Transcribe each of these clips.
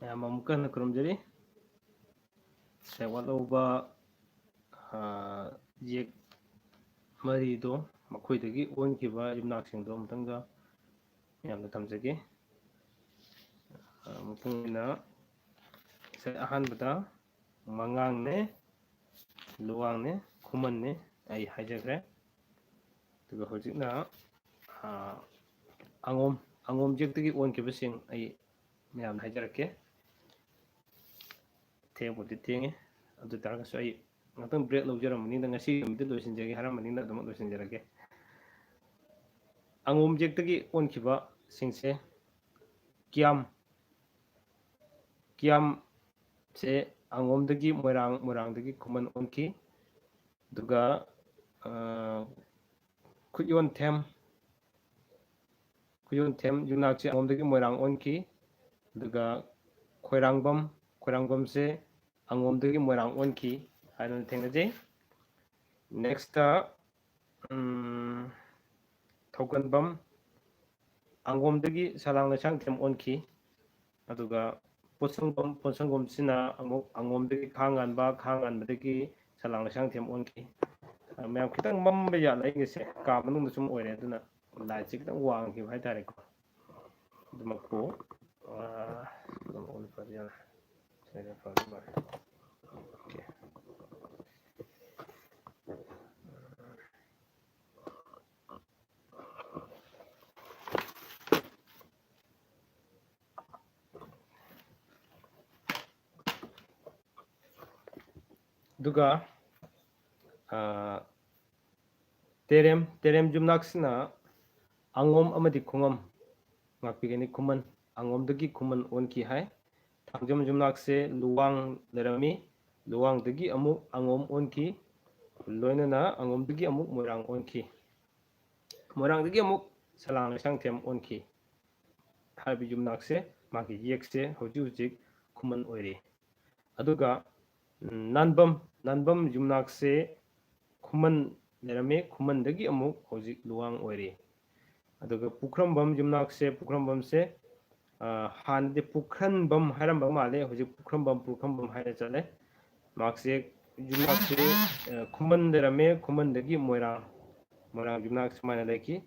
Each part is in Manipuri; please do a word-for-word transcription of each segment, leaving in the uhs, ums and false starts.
ꯃꯌꯥꯝ ꯑꯃꯨꯛꯀ ꯍꯟꯅ ꯈꯨꯔꯨꯝꯖꯔꯤ꯫ ꯉꯁꯥꯏ ꯋꯥꯠꯍꯧꯕ, ꯑ, ꯌꯦꯛ ꯃꯔꯤꯗꯣ, ꯃꯈꯣꯏꯗꯒꯤ ꯑꯣꯟꯈꯤꯕ ꯌꯨꯝꯅꯥꯛꯁꯤꯡꯗꯣ ꯑꯃꯨꯛꯇꯪꯒ ꯃꯌꯥꯝꯗ ꯊꯝꯖꯒꯦ꯫ ꯑ, ꯃꯄꯨꯡ ꯑꯣꯏꯅ ꯉꯁꯥꯏ ꯑꯍꯥꯟꯕꯗ ꯃꯉꯥꯡꯅꯦ, ꯂꯨꯋꯥꯡꯅꯦ, ꯈꯨꯃꯟꯅꯦ ꯑꯩ ꯍꯥꯏꯖꯈ꯭ꯔꯦ꯫ ꯑꯗꯨꯒ ꯍꯧꯖꯤꯛꯅ, ꯑ, ꯑꯉꯣꯝ, ꯑꯉꯣꯝ ꯌꯦꯛꯇꯒꯤ ꯑꯣꯟꯈꯤꯕꯁꯤꯡ ꯑꯩ ꯃꯌꯥꯝꯗ ꯍꯥꯏꯖꯔꯛꯀꯦ꯫ ꯊꯦꯡꯕꯨꯗꯤ ꯊꯦꯡꯉꯦ, ꯑꯗꯨ ꯇꯥꯔꯒꯁꯨ ꯑꯩ ꯉꯥꯛꯇꯪ break ꯂꯧꯖꯔꯝꯕꯅꯤꯅ ꯉꯁꯤ ꯅꯨꯃꯤꯠꯇ ꯂꯣꯏꯁꯤꯟꯖꯒꯦ ꯍꯥꯏꯔꯝꯕꯅꯤꯅ ꯑꯗꯨꯃꯛ ꯂꯣꯏꯁꯤꯟꯖꯔꯒꯦ꯫ ꯑꯉꯣꯝ ꯌꯦꯛꯇꯒꯤ ꯑꯣꯟꯈꯤꯕꯁꯤꯡꯁꯦ ꯀꯤꯌꯥꯝ, ꯀꯤꯌꯥꯝꯁꯦ ꯑꯉꯣꯝꯗꯒꯤ ꯃꯣꯏꯔꯥꯡ, ꯃꯣꯏꯔꯥꯡꯗꯒꯤ ꯈꯨꯃꯟ ꯑꯣꯟꯈꯤ꯫ ꯑꯗꯨꯒ, ꯑ, ꯈꯨꯠꯌꯣꯟꯊꯦꯝ, ꯈꯨꯠꯌꯣꯟꯊꯦꯝ ꯌꯨꯝꯅꯥꯛꯁꯦ ꯑꯉꯣꯝꯗꯒꯤ ꯃꯣꯏꯔꯥꯡ ꯑꯣꯟꯈꯤ꯫ ꯑꯗꯨꯒ ꯈꯣꯏꯔꯥꯡꯕꯝ, ꯈꯣꯏꯔꯥꯡꯕꯝꯁꯦ ꯑꯉꯣꯝꯗꯒꯤ ꯃꯣꯏꯔꯥꯡ ꯑꯣꯟꯈꯤ ꯍꯥꯏꯗꯅ ꯊꯦꯡꯅꯖꯩ꯫ Next, ꯎꯝ, ꯊꯧꯒꯟꯕꯝ ꯑꯉꯣꯝꯗꯒꯤ ꯁꯂꯥꯡ ꯂꯩꯁꯥꯡꯊꯦꯝ ꯑꯣꯟꯈꯤ꯫ ꯑꯗꯨꯒ ꯄꯣꯠꯁꯪꯕꯝ, ꯄꯣꯠꯁꯪꯕꯝꯁꯤꯅ ꯑꯃꯨꯛ ꯑꯉꯣꯝꯗꯒꯤ ꯈꯥ ꯉꯥꯟꯕ, ꯈꯥ ꯉꯥꯟꯕꯗꯒꯤ ꯁꯂꯥꯡ ꯂꯩꯁꯥꯡꯊꯦꯝ ꯑꯣꯟꯈꯤ꯫ ꯑ, ꯃꯌꯥꯝ ꯈꯤꯇꯪ ꯃꯝꯕ ꯌꯥꯠꯂꯦ, ꯑꯩꯒꯤꯁꯦ ꯀꯥ ꯃꯅꯨꯡꯗ ꯁꯨꯝ ꯑꯣꯏꯔꯦ, ꯑꯗꯨꯅ lightꯁꯦ ꯈꯤꯇꯪ ꯋꯥꯡꯈꯤꯕ ꯍꯥꯏꯇꯥꯔꯦꯀꯣ꯫ ꯑꯗꯨꯃꯛꯄꯨ, ꯑ, ꯑꯗꯨꯝ ꯑꯣꯟ ꯐꯖꯅ ꯁꯤꯅ ꯐꯗꯧ ꯃꯥꯜꯂꯦ꯫ Okay꯫ ꯑꯗꯨꯒ, ꯑ, ꯇꯦꯔꯦꯝ, ꯇꯦꯔꯦꯝ ꯌꯨꯝꯅꯥꯛꯁꯤꯅ ꯑꯉꯣꯝ ꯑꯃꯗꯤ ꯈꯨꯉꯝ ꯉꯥꯛꯄꯤꯒꯅꯤ꯫ ꯈꯨꯃꯟ, ꯑꯉꯣꯝꯗꯒꯤ ꯈꯨꯃꯟ ꯑꯣꯟꯈꯤ ꯍꯥꯏ꯫ ꯊꯥꯡꯖꯝ ꯌꯨꯝꯅꯥꯛꯁꯦ ꯂꯨꯋꯥꯡ ꯂꯩꯔꯝꯃꯤ, ꯂꯨꯋꯥꯡꯗꯒꯤ ꯑꯃꯨꯛ ꯑꯉꯣꯝ ꯑꯣꯟꯈꯤ, ꯂꯣꯏꯅꯅ ꯑꯉꯣꯝꯗꯒꯤ ꯑꯃꯨꯛ ꯃꯣꯏꯔꯥꯡ ꯑꯣꯟꯈꯤ꯫ ꯃꯣꯏꯔꯥꯡꯗꯒꯤ ꯑꯃꯨꯛ ꯁꯂꯥꯡ ꯂꯩꯁꯥꯡꯊꯦꯝ ꯑꯣꯟꯈꯤ꯫ ꯍꯥꯏꯔꯤꯕ ꯌꯨꯝꯅꯥꯛꯁꯦ, ꯃꯥꯒꯤ ꯌꯦꯛꯁꯦ ꯍꯧꯖꯤꯛ ꯍꯧꯖꯤꯛ ꯈꯨꯃꯟ ꯑꯣꯏꯔꯤ꯫ ꯑꯗꯨꯒ, ꯎꯝ, ꯅꯥꯟꯕꯝ, ꯅꯥꯟꯕꯝ ꯌꯨꯝꯅꯥꯛꯁꯦ ꯈꯨꯃꯟ ꯂꯩꯔꯝꯃꯤ, ꯈꯨꯃꯟꯗꯒꯤ ꯑꯃꯨꯛ ꯍꯧꯖꯤꯛ ꯂꯨꯋꯥꯡ ꯑꯣꯏꯔꯤ꯫ ꯑꯗꯨꯒ ꯄꯨꯈ꯭ꯔꯝꯕꯝ ꯌꯨꯝꯅꯥꯛꯁꯦ, ꯄꯨꯈ꯭ꯔꯝꯕꯝꯁꯦ ꯍꯥꯟꯅꯗꯤ ꯄꯨꯈ꯭ꯔꯟꯕꯝ ꯍꯥꯏꯔꯝꯕ ꯃꯥꯜꯂꯦ, ꯍꯧꯖꯤꯛ ꯄꯨꯈ꯭ꯔꯝꯕꯝ ꯄꯨꯈ꯭ꯔꯝꯕꯝ ꯍꯥꯏꯅ ꯆꯠꯂꯦ꯫ ꯃꯍꯥꯛꯁꯦ ꯌꯨꯝꯅꯥꯛꯁꯦ ꯈꯨꯃꯟ ꯂꯩꯔꯝꯃꯦ, ꯈꯨꯃꯟꯗꯒꯤ ꯃꯣꯏꯔꯥꯡ, ꯃꯣꯏꯔꯥꯡ ꯌꯨꯝꯅꯥꯛ ꯁꯨꯃꯥꯏꯅ ꯂꯩꯈꯤ꯫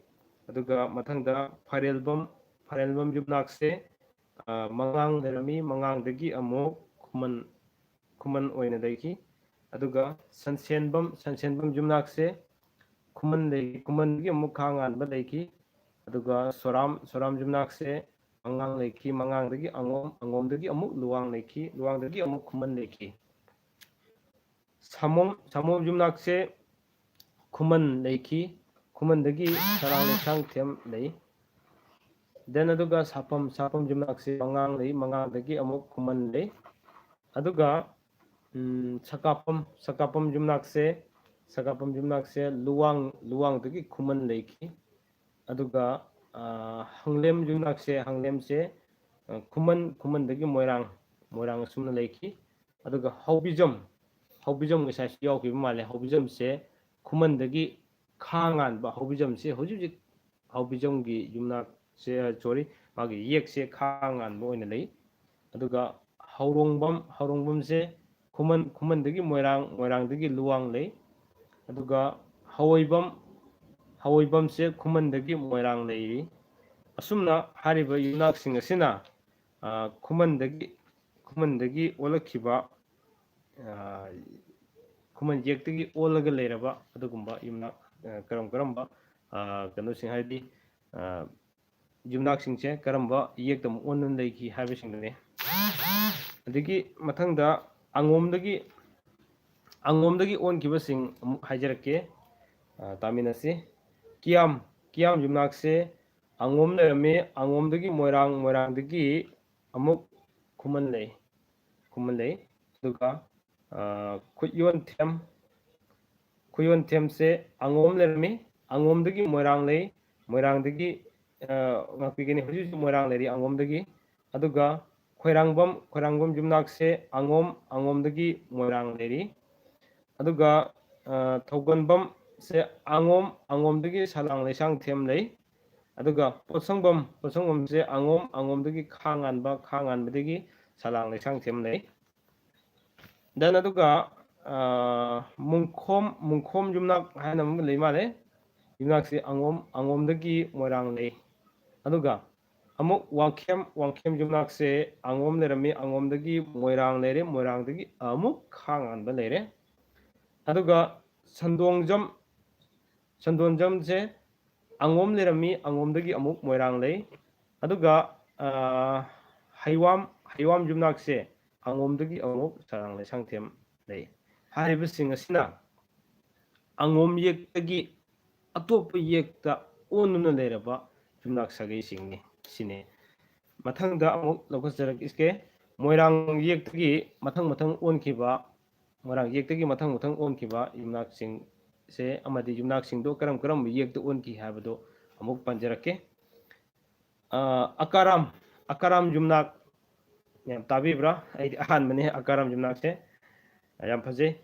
ꯑꯗꯨꯒ ꯃꯊꯪꯗ ꯐꯔꯦꯜꯕꯝ, ꯐꯔꯦꯜꯕꯝ ꯌꯨꯝꯅꯥꯛꯁꯦ ꯃꯉꯥꯡ ꯂꯩꯔꯝꯃꯤ, ꯃꯉꯥꯡꯗꯒꯤ ꯑꯃꯨꯛ ꯈꯨꯃꯟ, ꯈꯨꯃꯟ ꯑꯣꯏꯅ ꯂꯩꯈꯤ꯫ ꯑꯗꯨꯒ ꯁꯟꯁꯦꯟꯕꯝ, ꯁꯟꯁꯦꯟꯕꯝ ꯌꯨꯝꯅꯥꯛꯁꯦ ꯈꯨꯃꯟ ꯂꯩ, ꯈꯨꯃꯟꯗꯒꯤ ꯑꯃꯨꯛ ꯈꯥ ꯉꯥꯟꯕ ꯂꯩꯈꯤ꯫ ꯑꯗꯨꯒ ꯁꯣꯔꯥꯝ, ꯁꯣꯔꯥꯝ ꯌꯨꯝꯅꯥꯛꯁꯦ ꯃꯉꯥꯡ ꯂꯩꯈꯤ, ꯃꯉꯥꯡꯗꯒꯤ ꯑꯉꯣꯝ, ꯑꯉꯣꯝꯗꯒꯤ ꯑꯃꯨꯛ ꯂꯨꯋꯥꯡ ꯂꯩꯈꯤ, ꯂꯨꯋꯥꯡꯗꯒꯤ ꯑꯃꯨꯛ ꯈꯨꯃꯟ ꯂꯩꯈꯤ꯫ ꯁꯥꯃꯣꯝ, ꯁꯥꯃꯣꯝ ꯌꯨꯝꯅꯥꯛꯁꯦ ꯈꯨꯃꯟ ꯂꯩꯈꯤ, ꯈꯨꯃꯟꯗꯒꯤ ꯁꯔꯥꯡ ꯂꯩꯁꯥꯡꯊꯦꯝ ꯂꯩ꯫ Then ꯑꯗꯨꯒ ꯁꯥꯄꯝ, ꯁꯥꯄꯝ ꯌꯨꯝꯅꯥꯛꯁꯦ ꯃꯉꯥꯡ ꯂꯩ, ꯃꯉꯥꯡꯗꯒꯤ ꯑꯃꯨꯛ ꯈꯨꯃꯟ ꯂꯩ꯫ ꯑꯗꯨꯒ ꯁꯀꯥꯄꯝ, ꯁꯀꯥꯄꯝ ꯌꯨꯝꯅꯥꯛꯁꯦ, ꯁꯀꯥꯄꯝ ꯌꯨꯝꯅꯥꯛꯁꯦ ꯂꯨꯋꯥꯡ, ꯂꯨꯋꯥꯡꯗꯒꯤ ꯈꯨꯃꯟ ꯂꯩꯈꯤ꯫ ꯑꯗꯨꯒ ꯍꯪꯂꯦꯝ ꯌꯨꯝꯅꯥꯛꯁꯦ, ꯍꯪꯂꯦꯝꯁꯦ ꯈꯨꯃꯟ, ꯈꯨꯃꯟꯗꯒꯤ ꯃꯣꯏꯔꯥꯡ, ꯃꯣꯏꯔꯥꯡ ꯑꯁꯨꯝꯅ ꯂꯩꯈꯤ꯫ ꯑꯗꯨꯒ ꯍꯧꯕꯤꯖꯝ, ꯍꯧꯕꯤꯖꯝ ꯉꯁꯥꯏꯁꯨ ꯌꯥꯎꯈꯤꯕ ꯃꯥꯜꯂꯦ꯫ ꯍꯧꯕꯤꯖꯝꯁꯦ ꯈꯨꯃꯟꯗꯒꯤ ꯈꯥ ꯉꯥꯟꯕ, ꯍꯧꯕꯤꯖꯝꯁꯦ ꯍꯧꯖꯤꯛ ꯍꯧꯖꯤꯛ ꯍꯧꯕꯤꯖꯝꯒꯤ ꯌꯨꯝꯅꯥꯛꯁꯦ, sorry, ꯃꯥꯒꯤ ꯌꯦꯛꯁꯦ ꯈꯥ ꯉꯥꯟꯕ ꯑꯣꯏꯅ ꯂꯩ꯫ ꯑꯗꯨꯒ ꯍꯧꯔꯣꯡꯕꯝ, ꯍꯧꯔꯣꯡꯕꯝꯁꯦ ꯈꯨꯃꯟ, ꯈꯨꯃꯟꯗꯒꯤ ꯃꯣꯏꯔꯥꯡ, ꯃꯣꯏꯔꯥꯡꯗꯒꯤ ꯂꯨꯋꯥꯡ ꯂꯩ꯫ ꯑꯗꯨꯒ ꯍꯋꯣꯏꯕꯝ, ꯍꯋꯣꯏꯕꯝꯁꯦ ꯈꯨꯃꯟꯗꯒꯤ ꯃꯣꯏꯔꯥꯡ ꯂꯩꯔꯤ꯫ ꯑꯁꯨꯝꯅ ꯍꯥꯏꯔꯤꯕ ꯌꯨꯝꯅꯥꯛꯁꯤꯡ ꯑꯁꯤꯅ ꯈꯨꯃꯟꯗꯒꯤ, ꯈꯨꯃꯟꯗꯒꯤ ꯑꯣꯜꯂꯛꯈꯤꯕ, ꯈꯨꯃꯟ ꯌꯦꯛꯇꯒꯤ ꯑꯣꯜꯂꯒ ꯂꯩꯔꯕ ꯑꯗꯨꯒꯨꯝꯕ ꯌꯨꯝꯅꯥꯛ, ꯀꯔꯝ ꯀꯔꯝꯕ ꯀꯩꯅꯣꯁꯤꯡ, ꯍꯥꯏꯗꯤ ꯌꯨꯝꯅꯥꯛꯁꯤꯡꯁꯦ ꯀꯔꯝꯕ ꯌꯦꯛꯇ ꯑꯃꯨꯛ ꯑꯣꯟꯗꯨꯅ ꯂꯩꯈꯤ ꯍꯥꯏꯕꯁꯤꯡꯗꯨꯅꯤ꯫ ꯑꯗꯒꯤ ꯃꯊꯪꯗ ꯑꯉꯣꯝꯗꯒꯤ, ꯑꯉꯣꯝꯗꯒꯤ ꯑꯣꯟꯈꯤꯕꯁꯤꯡ ꯑꯃꯨꯛ ꯍꯥꯏꯖꯔꯛꯀꯦ, ꯇꯥꯃꯤꯟꯅꯁꯤ꯫ ꯀꯤꯌꯥꯝ, ꯀꯤꯌꯥꯝ ꯌꯨꯝꯅꯥꯛꯁꯦ ꯑꯉꯣꯝ ꯂꯩꯔꯝꯃꯤ, ꯑꯉꯣꯝꯗꯒꯤ ꯃꯣꯏꯔꯥꯡ, ꯃꯣꯏꯔꯥꯡꯗꯒꯤ ꯑꯃꯨꯛ ꯈꯨꯃꯟ ꯂꯩ, ꯈꯨꯃꯟ ꯂꯩ꯫ ꯑꯗꯨꯒ ꯈꯨꯠꯌꯣꯟꯊꯦꯝ, ꯈꯨꯠꯌꯣꯟꯊꯦꯝꯁꯦ ꯑꯉꯣꯝ ꯂꯩꯔꯝꯃꯤ, ꯑꯉꯣꯝꯗꯒꯤ ꯃꯣꯏꯔꯥꯡ ꯂꯩ, ꯃꯣꯏꯔꯥꯡꯗꯒꯤ, ꯉꯥꯛꯄꯤꯒꯅꯤ, ꯍꯧꯖꯤꯛ ꯍꯧꯖꯤꯛ ꯃꯣꯏꯔꯥꯡ ꯂꯩꯔꯤ ꯑꯉꯣꯝꯗꯒꯤ꯫ ꯑꯗꯨꯒ ꯈꯣꯏꯔꯥꯡꯕꯝ, ꯈꯣꯏꯔꯥꯡꯕꯝ ꯌꯨꯝꯅꯥꯛꯁꯦ ꯑꯉꯣꯝ, ꯑꯉꯣꯝꯗꯒꯤ ꯃꯣꯏꯔꯥꯡ ꯂꯩꯔꯤ꯫ ꯑꯗꯨꯒ ꯊꯧꯒꯟꯕꯝꯁꯦ ꯑꯉꯣꯝ, ꯑꯉꯣꯝꯗꯒꯤ ꯁꯂꯥꯡ ꯂꯩꯁꯥꯡꯊꯦꯝ ꯂꯩ꯫ ꯑꯗꯨꯒ ꯄꯣꯠꯁꯪꯐꯝ, ꯄꯣꯠꯁꯪꯐꯝꯁꯦ ꯑꯉꯣꯝ, ꯑꯉꯣꯝꯗꯒꯤ ꯈꯥ ꯉꯥꯟꯕ, ꯈꯥ ꯉꯥꯟꯕꯗꯒꯤ ꯁꯂꯥꯡ ꯂꯩꯁꯥꯡꯊꯦꯝ ꯂꯩ꯫ Then ꯑꯗꯨꯒ ꯃꯨꯡꯈꯣꯝ, ꯃꯨꯡꯈꯣꯝ ꯌꯨꯝꯅꯥꯛ ꯍꯥꯏꯅ ꯑꯃ ꯂꯩ ꯃꯥꯜꯂꯦ꯫ ꯌꯨꯝꯅꯥꯛꯁꯤ ꯑꯉꯣꯝ, ꯑꯉꯣꯝꯗꯒꯤ ꯃꯣꯏꯔꯥꯡ ꯂꯩ꯫ ꯑꯗꯨꯒ ꯑꯃꯨꯛ ꯋꯥꯡꯈꯦꯝ, ꯋꯥꯡꯈꯦꯝ ꯌꯨꯝꯅꯥꯛꯁꯦ ꯑꯉꯣꯝ ꯂꯩꯔꯝꯃꯤ, ꯑꯉꯣꯝꯗꯒꯤ ꯃꯣꯏꯔꯥꯡ ꯂꯩꯔꯦ, ꯃꯣꯏꯔꯥꯡꯗꯒꯤ ꯑꯃꯨꯛ ꯈꯥ ꯉꯥꯟꯕ ꯂꯩꯔꯦ꯫ ꯑꯗꯨꯒ ꯁꯟꯗꯣꯡꯖꯝ, ꯁꯟꯗꯣꯟꯖꯝꯁꯦ ꯑꯉꯣꯝ ꯂꯩꯔꯝꯃꯤ, ꯑꯉꯣꯝꯗꯒꯤ ꯑꯃꯨꯛ ꯃꯣꯏꯔꯥꯡ ꯂꯩ꯫ ꯑꯗꯨꯒ ꯍꯩꯋꯥꯝ, ꯍꯩꯋꯥꯝ ꯌꯨꯝꯅꯥꯛꯁꯦ ꯑꯉꯣꯝꯗꯒꯤ ꯑꯃꯨꯛ ꯁꯂꯥꯡ ꯂꯩꯁꯥꯡꯊꯦꯝ ꯂꯩ꯫ ꯍꯥꯏꯔꯤꯕꯁꯤꯡ ꯑꯁꯤꯅ ꯑꯉꯣꯝ ꯌꯦꯛꯇꯒꯤ ꯑꯇꯣꯞꯄ ꯌꯦꯛꯇ ꯑꯣꯟꯗꯨꯅ ꯂꯩꯔꯕ ꯌꯨꯝꯅꯥꯛ ꯁꯥꯒꯩꯁꯤꯡꯅꯤ꯫ ꯁꯤꯅꯤ꯫ ꯃꯊꯪꯗ ꯑꯃꯨꯛ ꯂꯧꯈꯠꯆꯔꯛꯏꯁꯦ, ꯃꯣꯏꯔꯥꯡ ꯌꯦꯛꯇꯒꯤ ꯃꯊꯪ ꯃꯊꯪ ꯑꯣꯟꯈꯤꯕ, ꯃꯣꯏꯔꯥꯡ ꯌꯦꯛꯇꯒꯤ ꯃꯊꯪ ꯃꯊꯪ ꯑꯣꯟꯈꯤꯕ ꯌꯨꯝꯅꯥꯛꯁꯤꯡꯁꯦ ꯑꯃꯗꯤ ꯌꯨꯝꯅꯥꯛꯁꯤꯡꯗꯣ ꯀꯔꯝ ꯀꯔꯝꯕ ꯌꯦꯛꯇ ꯑꯣꯟꯈꯤ ꯍꯥꯏꯕꯗꯣ ꯑꯃꯨꯛ ꯄꯟꯖꯔꯛꯀꯦ꯫ ꯑꯀꯥꯔꯥꯝ, ꯑꯀꯥꯔꯥꯝ ꯌꯨꯝꯅꯥꯛ ꯌꯥꯝ ꯇꯥꯕꯤꯕ꯭ꯔꯥ? ꯑꯩꯗꯤ ꯑꯍꯥꯟꯕꯅꯤ ꯑꯀꯥꯔꯥꯝ ꯌꯨꯝꯅꯥꯛꯁꯦ꯫ ꯌꯥꯝ ꯐꯖꯩ꯫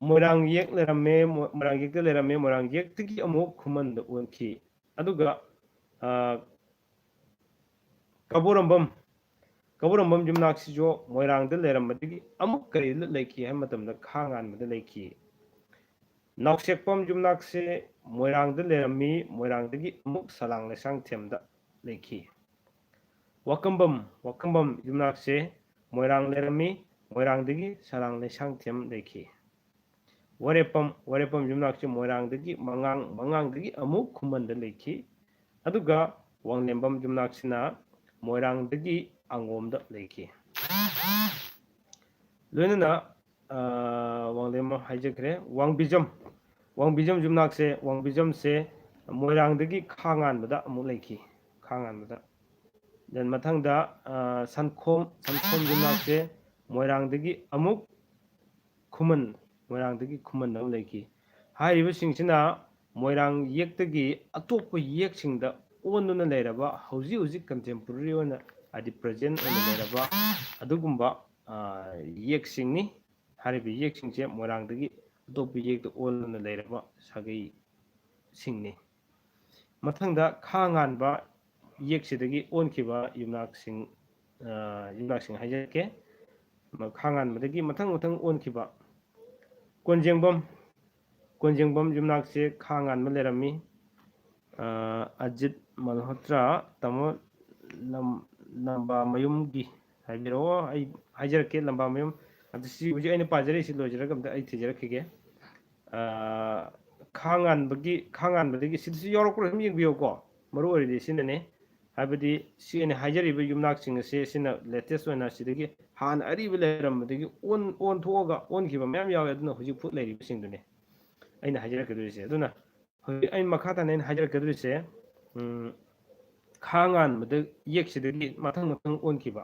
ꯃꯣꯏꯔꯥꯡ ꯌꯦꯛ ꯂꯩꯔꯝꯃꯦ, ꯃꯣꯏꯔꯥꯡ ꯌꯦꯛꯇ ꯂꯩꯔꯝꯃꯦ, ꯃꯣꯏꯔꯥꯡ ꯌꯦꯛꯇꯒꯤ ꯑꯃꯨꯛ ꯈꯨꯃꯟꯗ ꯑꯣꯟꯈꯤ꯫ ꯑꯗꯨꯒ ꯀꯕꯣꯔꯝꯕꯝ, ꯀꯕꯣꯔꯝꯕꯝ ꯌꯨꯝꯅꯥꯛꯁꯤꯁꯨ ꯃꯣꯏꯔꯥꯡꯗ ꯂꯩꯔꯝꯕꯗꯒꯤ ꯑꯃꯨꯛ ꯀꯔꯤꯗ ꯂꯩꯈꯤ ꯍꯥꯏꯕ ꯃꯇꯝꯗ ꯈꯥ ꯉꯥꯟꯕꯗ ꯂꯩꯈꯤ꯫ ꯅꯥꯎꯁꯦꯛꯄꯝ ꯌꯨꯝꯅꯥꯛꯁꯦ ꯃꯣꯏꯔꯥꯡꯗ ꯂꯩꯔꯝꯃꯤ, ꯃꯣꯏꯔꯥꯡꯗꯒꯤ ꯑꯃꯨꯛ ꯁꯂꯥꯡ ꯂꯩꯁꯥꯡꯊꯦꯝꯗ ꯂꯩꯈꯤ꯫ ꯋꯥꯀꯝꯕꯝ, ꯋꯥꯀꯝꯕꯝ ꯌꯨꯝꯅꯥꯛꯁꯦ ꯃꯣꯏꯔꯥꯡ ꯂꯩꯔꯝꯃꯤ, ꯃꯣꯏꯔꯥꯡꯗꯒꯤ ꯁꯂꯥꯡ ꯂꯩꯁꯥꯡꯊꯦꯝ ꯂꯩꯈꯤ꯫ ꯋꯥꯔꯦꯞꯄꯝ, ꯋꯥꯔꯦꯞꯄꯝ ꯌꯨꯝꯅꯥꯛꯁꯦ ꯃꯣꯏꯔꯥꯡꯗꯒꯤ ꯃꯉꯥꯡ, ꯃꯉꯥꯡꯗꯒꯤ ꯑꯃꯨꯛ ꯈꯨꯃꯟꯗ ꯂꯩꯈꯤ꯫ ꯑꯗꯨꯒ ꯋꯥꯡꯂꯦꯝꯕꯝ ꯌꯨꯝꯅꯥꯛꯁꯤꯅ ꯃꯣꯏꯔꯥꯡꯗꯒꯤ ꯑꯉꯣꯝꯗ ꯂꯩꯈꯤ꯫ ꯂꯣꯏꯅꯅ ꯋꯥꯡꯂꯦꯝꯕꯝ ꯍꯥꯏꯖꯈ꯭ꯔꯦ꯫ ꯋꯥꯡꯕꯤꯖꯝ, ꯋꯥꯡꯕꯤꯖꯝ ꯌꯨꯝꯅꯥꯛꯁꯦ, ꯋꯥꯡꯕꯤꯖꯝꯁꯦ ꯃꯣꯏꯔꯥꯡꯗꯒꯤ ꯈꯥ ꯉꯥꯟꯕꯗ ꯑꯃꯨꯛ ꯂꯩꯈꯤ꯫ ꯈꯥ ꯉꯥꯟꯕꯗ꯫ Then ꯃꯊꯪꯗ ꯁꯟꯈꯣꯝ, ꯁꯟꯈꯣꯝ ꯌꯨꯝꯅꯥꯛꯁꯦ ꯃꯣꯏꯔꯥꯡꯗꯒꯤ ꯑꯃꯨꯛ ꯈꯨꯃꯟ, ꯃꯣꯏꯔꯥꯡꯗꯒꯤ ꯈꯨꯃꯟꯗ ꯑꯃꯨꯛ ꯂꯩꯈꯤ꯫ ꯍꯥꯏꯔꯤꯕꯁꯤꯡꯁꯤꯅ ꯃꯣꯏꯔꯥꯡ ꯌꯦꯛꯇꯒꯤ ꯑꯇꯣꯞꯄ ꯌꯦꯛꯁꯤꯡꯗ ꯑꯣꯟꯗꯨꯅ ꯂꯩꯔꯕ, ꯍꯧꯖꯤꯛ ꯍꯧꯖꯤꯛ contemporary ꯑꯣꯏꯅ, ꯍꯥꯏꯗꯤ present ꯑꯣꯏꯅ ꯂꯩꯔꯕ ꯑꯗꯨꯒꯨꯝꯕ ꯌꯦꯛꯁꯤꯡꯅꯤ꯫ ꯍꯥꯏꯔꯤꯕ ꯌꯦꯛꯁꯤꯡꯁꯦ ꯃꯣꯏꯔꯥꯡꯗꯒꯤ ꯑꯇꯣꯞꯄ ꯌꯦꯛꯇ ꯑꯣꯟꯗꯨꯅ ꯂꯩꯔꯕ ꯁꯥꯒꯩꯁꯤꯡꯅꯤ꯫ ꯃꯊꯪꯗ ꯈꯥ ꯉꯥꯟꯕ ꯌꯦꯛꯁꯤꯗꯒꯤ ꯑꯣꯟꯈꯤꯕ ꯌꯨꯝꯅꯥꯛꯁꯤꯡ, ꯑ, ꯌꯨꯝꯅꯥꯛꯁꯤꯡ ꯍꯥꯏꯖꯔꯛꯀꯦ꯫ ꯃ-, ꯈꯥ ꯉꯥꯟꯕꯗꯒꯤ ꯃꯊꯪ ꯃꯊꯪ ꯑꯣꯟꯈꯤꯕ꯫ ꯀꯣꯟꯖꯦꯡꯕꯝ, ꯀꯣꯟꯖꯦꯡꯕꯝ ꯌꯨꯝꯅꯥꯛꯁꯦ ꯈꯥ ꯉꯥꯟꯕ ꯂꯩꯔꯝꯃꯤ꯫ ꯑ, ꯑꯖꯤꯠ ꯃꯜꯍꯣꯇ꯭ꯔꯥ, ꯇꯥꯃꯣ ꯂꯝ-, ꯂꯝꯕꯥꯃꯌꯨꯝꯒꯤ ꯍꯥꯏꯕꯤꯔꯛꯑꯣ, ꯑꯩ ꯍꯥꯏꯖꯔꯛꯀꯦ꯫ ꯂꯝꯕꯥꯃꯌꯨꯝ, ꯑꯗꯨ ꯁꯤ ꯍꯧꯖꯤꯛ ꯑꯩꯅ ꯄꯥꯖꯔꯛꯏꯁꯤ ꯂꯣꯏꯖꯔꯒ ꯑꯝꯇ ꯑꯩ ꯊꯤꯖꯔꯛꯈꯤꯒꯦ꯫ ꯑ, ꯈꯥ ꯉꯥꯟꯕꯒꯤ, ꯈꯥ ꯉꯥꯟꯕꯗꯒꯤ ꯁꯤꯗꯁꯨ ꯌꯥꯎꯔꯛꯄ꯭ꯔꯥ ꯑꯗꯨꯝ ꯌꯦꯡꯕꯤꯌꯨꯀꯣ, ꯃꯔꯨ ꯑꯣꯏꯔꯤꯗꯤ ꯁꯤꯅꯅꯦ꯫ ꯍꯥꯏꯕꯗꯤ ꯁꯤ ꯑꯩꯅ ꯍꯥꯏꯖꯔꯤꯕ ꯌꯨꯝꯅꯥꯛꯁꯤꯡ ꯑꯁꯦ ꯁꯤꯅ latest ꯑꯣꯏꯅ ꯁꯤꯗꯒꯤ ꯍꯥꯟꯅ ꯑꯔꯤꯕ ꯂꯩꯔꯝꯕꯗꯒꯤ ꯑꯣꯟ-, ꯑꯣꯟꯊꯣꯛꯑꯒ ꯑꯣꯟꯈꯤꯕ ꯃꯌꯥꯝ ꯌꯥꯎꯋꯦ, ꯑꯗꯨꯅ ꯍꯧꯖꯤꯛ ꯐꯨꯠ ꯂꯩꯔꯤꯕꯁꯤꯡꯗꯨꯅꯤ ꯑꯩꯅ ꯍꯥꯏꯖꯔꯛꯀꯗꯣꯏꯁꯦ꯫ ꯑꯗꯨꯅ ꯍꯧꯖꯤꯛ ꯑꯩ ꯃꯈꯥ ꯇꯥꯅ ꯑꯩꯅ ꯍꯥꯏꯖꯔꯛꯀꯗꯣꯏꯁꯦ, ꯎꯝ, ꯈꯥ ꯉꯥꯟꯕꯗ ꯌꯦꯛꯁꯤꯗꯒꯤ ꯃꯊꯪ ꯃꯊꯪ ꯑꯣꯟꯈꯤꯕ꯫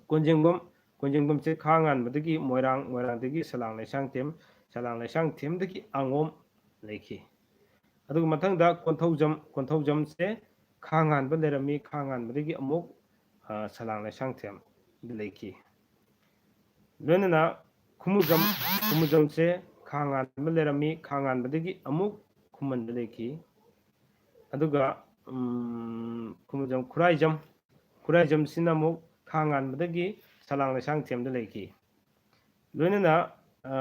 ꯀꯣꯟꯖꯦꯡꯕꯝ, ꯀꯣꯟꯖꯦꯡꯕꯝꯁꯦ ꯈꯥ ꯉꯥꯟꯕꯗꯒꯤ ꯃꯣꯏꯔꯥꯡ, ꯃꯣꯏꯔꯥꯡꯗꯒꯤ ꯁꯂꯥꯡ ꯂꯩꯁꯥꯡꯊꯦꯝ, ꯁꯂꯥꯡ ꯂꯩꯁꯥꯡꯊꯦꯝꯗꯒꯤ ꯑꯉꯣꯝ ꯂꯩꯈꯤ꯫ ꯑꯗꯨꯒ ꯃꯊꯪꯗ ꯀꯣꯟꯊꯧꯖꯝ, ꯀꯣꯟꯊꯧꯖꯝꯁꯦ ꯈꯥ ꯉꯥꯟꯕ ꯂꯩꯔꯝꯃꯤ, ꯈꯥ ꯉꯥꯟꯕꯗꯒꯤ ꯑꯃꯨꯛ, ꯑ, ꯁꯂꯥꯡ ꯂꯩꯁꯥꯡꯊꯦꯝꯗ ꯂꯩꯈꯤ꯫ ꯂꯣꯏꯅꯅ ꯈꯨꯃꯨꯖꯝ, ꯈꯨꯃꯨꯖꯝꯁꯦ ꯈꯥ ꯉꯥꯟꯕ ꯂꯩꯔꯝꯃꯤ, ꯈꯥ ꯉꯥꯟꯕꯗꯒꯤ ꯑꯃꯨꯛ ꯈꯨꯃꯟꯗ ꯂꯩꯈꯤ꯫ ꯑꯗꯨꯒ, ꯎꯝ, ꯈꯨꯃꯨꯖꯝ, ꯈꯨꯔꯥꯏꯖꯝ, ꯈꯨꯔꯥꯏꯖꯝꯁꯤꯅ ꯑꯃꯨꯛ ꯈꯥ ꯉꯥꯟꯕꯗꯒꯤ ꯁꯂꯥꯡ ꯂꯩꯁꯥꯡꯊꯦꯝꯗ ꯂꯩꯈꯤ꯫ ꯂꯣꯏꯅꯅ, ꯑ,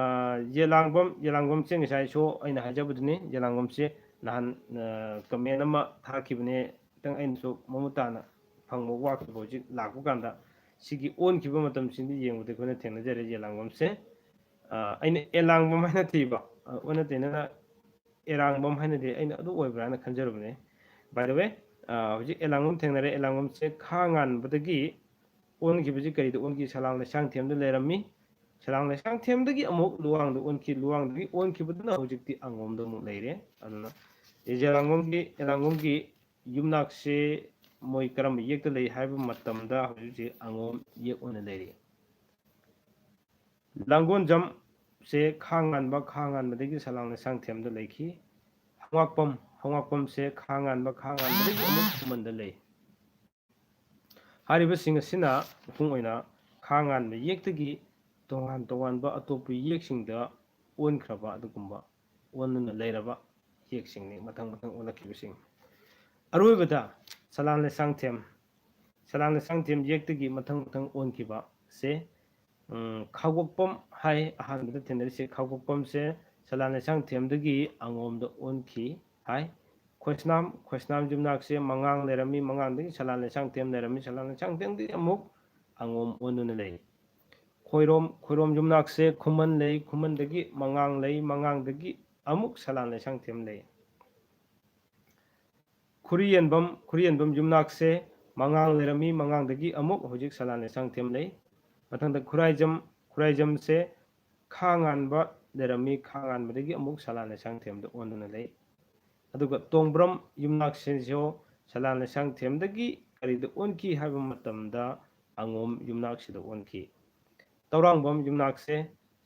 ꯌꯦꯂꯥꯡꯕꯝ, ꯌꯦꯂꯥꯡꯕꯝꯁꯦ ꯉꯁꯥꯏꯁꯨ ꯑꯩꯅ ꯍꯥꯏꯖꯕꯗꯨꯅꯤ, ꯌꯦꯂꯥꯡꯕꯝꯁꯦ ꯅꯍꯥꯟ, ꯑ, comment ꯑꯃ ꯊꯥꯔꯛꯈꯤꯕꯅꯦ, ꯈꯤꯇꯪ ꯑꯩꯅꯁꯨ ꯃꯃꯨꯠ ꯇꯥꯅ ꯐꯪꯕ ꯋꯥꯠꯈꯤꯕ, ꯍꯧꯖꯤꯛ ꯂꯥꯛꯄ ꯀꯥꯟꯗ ꯁꯤꯒꯤ ꯑꯣꯟꯈꯤꯕ ꯃꯇꯝꯁꯤꯡꯗ ꯌꯦꯡꯕꯗ ꯑꯩꯈꯣꯏꯅ ꯊꯦꯡꯅꯖꯔꯦ ꯌꯦꯂꯥꯡꯕꯝꯁꯦ꯫ ꯑ, ꯑꯩꯅ ꯑꯦꯂꯥꯡꯕꯝ ꯍꯥꯏꯅ ꯊꯤꯕ, ꯑ, ꯑꯣꯟꯅ ꯇꯩꯅꯅ ꯑꯦꯔꯥꯡꯕꯝ ꯍꯥꯏꯅꯗꯤ ꯑꯩꯅ ꯑꯗꯨ ꯑꯣꯏꯕ꯭ꯔꯥ ꯍꯥꯏꯅ ꯈꯟꯖꯔꯨꯕꯅꯦ꯫ By the way, ꯑ, ꯍꯧꯖꯤꯛ ꯑꯦꯂꯥꯡꯕꯝ ꯊꯦꯡꯅꯔꯦ꯫ ꯑꯦꯂꯥꯡꯕꯝꯁꯦ ꯈꯥ ꯉꯥꯟꯕꯗꯒꯤ ꯑꯣꯟꯈꯤꯕꯁꯤ ꯀꯔꯤꯗ ꯑꯣꯟꯈꯤ? ꯁꯂꯥꯡ ꯂꯩꯁꯥꯡꯊꯦꯝꯗ ꯂꯩꯔꯝꯃꯤ꯫ ꯁꯂꯥꯡ ꯂꯩꯁꯥꯡꯊꯦꯝꯗꯒꯤ ꯑꯃꯨꯛ ꯂꯨꯋꯥꯡꯗ ꯑꯣꯟꯈꯤ꯫ ꯂꯨꯋꯥꯡꯗꯒꯤ ꯑꯣꯟꯈꯤꯕꯗꯨꯅ ꯍꯧꯖꯤꯛꯇꯤ ꯑꯉꯣꯝꯗ ꯑꯃꯨꯛ ꯂꯩꯔꯦ꯫ ꯑꯗꯨꯅ ꯑꯦꯂꯥꯡꯕꯝꯒꯤ, ꯑꯦꯂꯥꯡꯕꯝꯒꯤ ꯌꯨꯝꯅꯥꯛꯁꯦ ꯃꯣꯏ ꯀꯔꯝꯕ ꯌꯦꯛꯇ ꯂꯩ ꯍꯥꯏꯕ ꯃꯇꯝꯗ ꯍꯧꯖꯤꯛꯁꯦ ꯑꯉꯣꯝ ꯌꯦꯛ ꯑꯣꯏꯅ ꯂꯩꯔꯤ꯫ ꯂꯥꯡꯒꯣꯟꯖꯝꯁꯦ ꯈꯥ ꯉꯥꯟꯕ, ꯈꯥ ꯉꯥꯟꯕꯗꯒꯤ ꯁꯂꯥꯡ ꯂꯩꯁꯥꯡꯊꯦꯝꯗ ꯂꯩꯈꯤ꯫ ꯍꯪꯉꯥꯛꯄꯝ, ꯍꯪꯉꯥꯛꯄꯝꯁꯦ ꯈꯥ ꯉꯥꯟꯕ, ꯈꯥ ꯉꯥꯟꯕꯗꯒꯤ ꯑꯃꯨꯛ ꯈꯨꯃꯟꯗ ꯂꯩ꯫ ꯍꯥꯏꯔꯤꯕꯁꯤꯡ ꯑꯁꯤꯅ ꯃꯄꯨꯡ ꯑꯣꯏꯅ ꯈꯥ ꯉꯥꯟꯕ ꯌꯦꯛꯇꯒꯤ ꯇꯣꯉꯥꯟ ꯇꯣꯉꯥꯟꯕ ꯑꯇꯣꯞꯄ ꯌꯦꯛꯁꯤꯡꯗ ꯑꯣꯟꯈ꯭ꯔꯕ ꯑꯗꯨꯒꯨꯝꯕ ꯑꯣꯟꯗꯨꯅ ꯂꯩꯔꯕ ꯌꯦꯛꯁꯤꯡꯅꯤ, ꯃꯊꯪ ꯃꯊꯪ ꯑꯣꯜꯂꯛꯈꯤꯕꯁꯤꯡ꯫ ꯑꯔꯣꯏꯕꯗ ꯁꯂꯥꯟ ꯂꯩꯁꯥꯡꯊꯦꯝ, ꯁꯂꯥꯟ ꯂꯩꯁꯥꯡꯊꯦꯝ ꯌꯦꯛꯇꯒꯤ ꯃꯊꯪ ꯃꯊꯪ ꯑꯣꯟꯈꯤꯕ ꯁꯦ, ꯎꯝ, ꯈꯥꯎꯕꯣꯛꯄꯝ ꯍꯥꯏ꯫ ꯑꯍꯥꯟꯕꯗ ꯊꯦꯡꯅꯔꯤꯁꯦ ꯈꯥꯎꯕꯣꯛꯄꯝꯁꯦ ꯁꯂꯥꯟ ꯂꯩꯁꯥꯡꯊꯦꯝꯗꯒꯤ ꯑꯉꯣꯝꯗ ꯑꯣꯟꯈꯤ ꯍꯥꯏ꯫ ꯈꯣꯏꯁꯅꯥꯝ, ꯈꯣꯏꯁꯅꯥꯝ ꯌꯨꯝꯅꯥꯛꯁꯦ ꯃꯉꯥꯡ ꯂꯩꯔꯝꯃꯤ, ꯃꯉꯥꯡꯗꯒꯤ ꯁꯂꯥꯟ ꯂꯩꯁꯥꯡꯊꯦꯝ ꯂꯩꯔꯝꯃꯤ, ꯁꯂꯥꯟ ꯂꯩꯁꯥꯡꯊꯦꯝꯗꯒꯤ ꯑꯃꯨꯛ ꯑꯉꯣꯝ ꯑꯣꯟꯗꯨꯅ ꯂꯩ꯫ ꯈꯣꯏꯔꯣꯝ, ꯈꯣꯏꯔꯣꯝ ꯌꯨꯝꯅꯥꯛꯁꯦ ꯈꯨꯃꯟ ꯂꯩ, ꯈꯨꯃꯟꯗꯒꯤ ꯃꯉꯥꯡ ꯂꯩ, ꯃꯉꯥꯡꯗꯒꯤ ꯑꯃꯨꯛ ꯁꯂꯥꯟ ꯂꯩꯁꯥꯡꯊꯦꯝ ꯂꯩ꯫ ꯈꯨꯔꯤꯌꯦꯟꯕꯝ, ꯈꯨꯔꯤꯌꯦꯟꯕꯝ ꯌꯨꯝꯅꯥꯛꯁꯦ ꯃꯉꯥꯡ ꯂꯩꯔꯝꯃꯤ, ꯃꯉꯥꯡꯗꯒꯤ ꯑꯃꯨꯛ ꯍꯧꯖꯤꯛ ꯁꯂꯥꯟ ꯂꯩꯁꯥꯡꯊꯦꯝ ꯂꯩ꯫ ꯃꯊꯪꯗ ꯈꯨꯔꯥꯏꯖꯝ, ꯈꯨꯔꯥꯏꯖꯝꯁꯦ ꯈꯥ ꯉꯥꯟꯕ ꯂꯩꯔꯝꯃꯤ, ꯈꯥ ꯉꯥꯟꯕꯗꯒꯤ ꯑꯃꯨꯛ ꯁꯂꯥꯟ ꯂꯩꯁꯥꯡꯊꯦꯝꯗ ꯑꯣꯟꯗꯨꯅ ꯂꯩ꯫ ꯑꯗꯨꯒ ꯇꯣꯡꯕ꯭ꯔꯝ ꯌꯨꯝꯅꯥꯛꯁꯤꯁꯨ ꯁꯂꯥꯟ ꯂꯩꯁꯥꯡꯊꯦꯝꯗꯒꯤ ꯀꯔꯤꯗ ꯑꯣꯟꯈꯤ ꯍꯥꯏꯕ ꯃꯇꯝꯗ ꯑꯉꯣꯝ ꯌꯨꯝꯅꯥꯛꯁꯤꯗ ꯑꯣꯟꯈꯤ꯫ ꯇꯧꯔꯥꯡꯕꯝ ꯌꯨꯝꯅꯥꯛꯁꯦ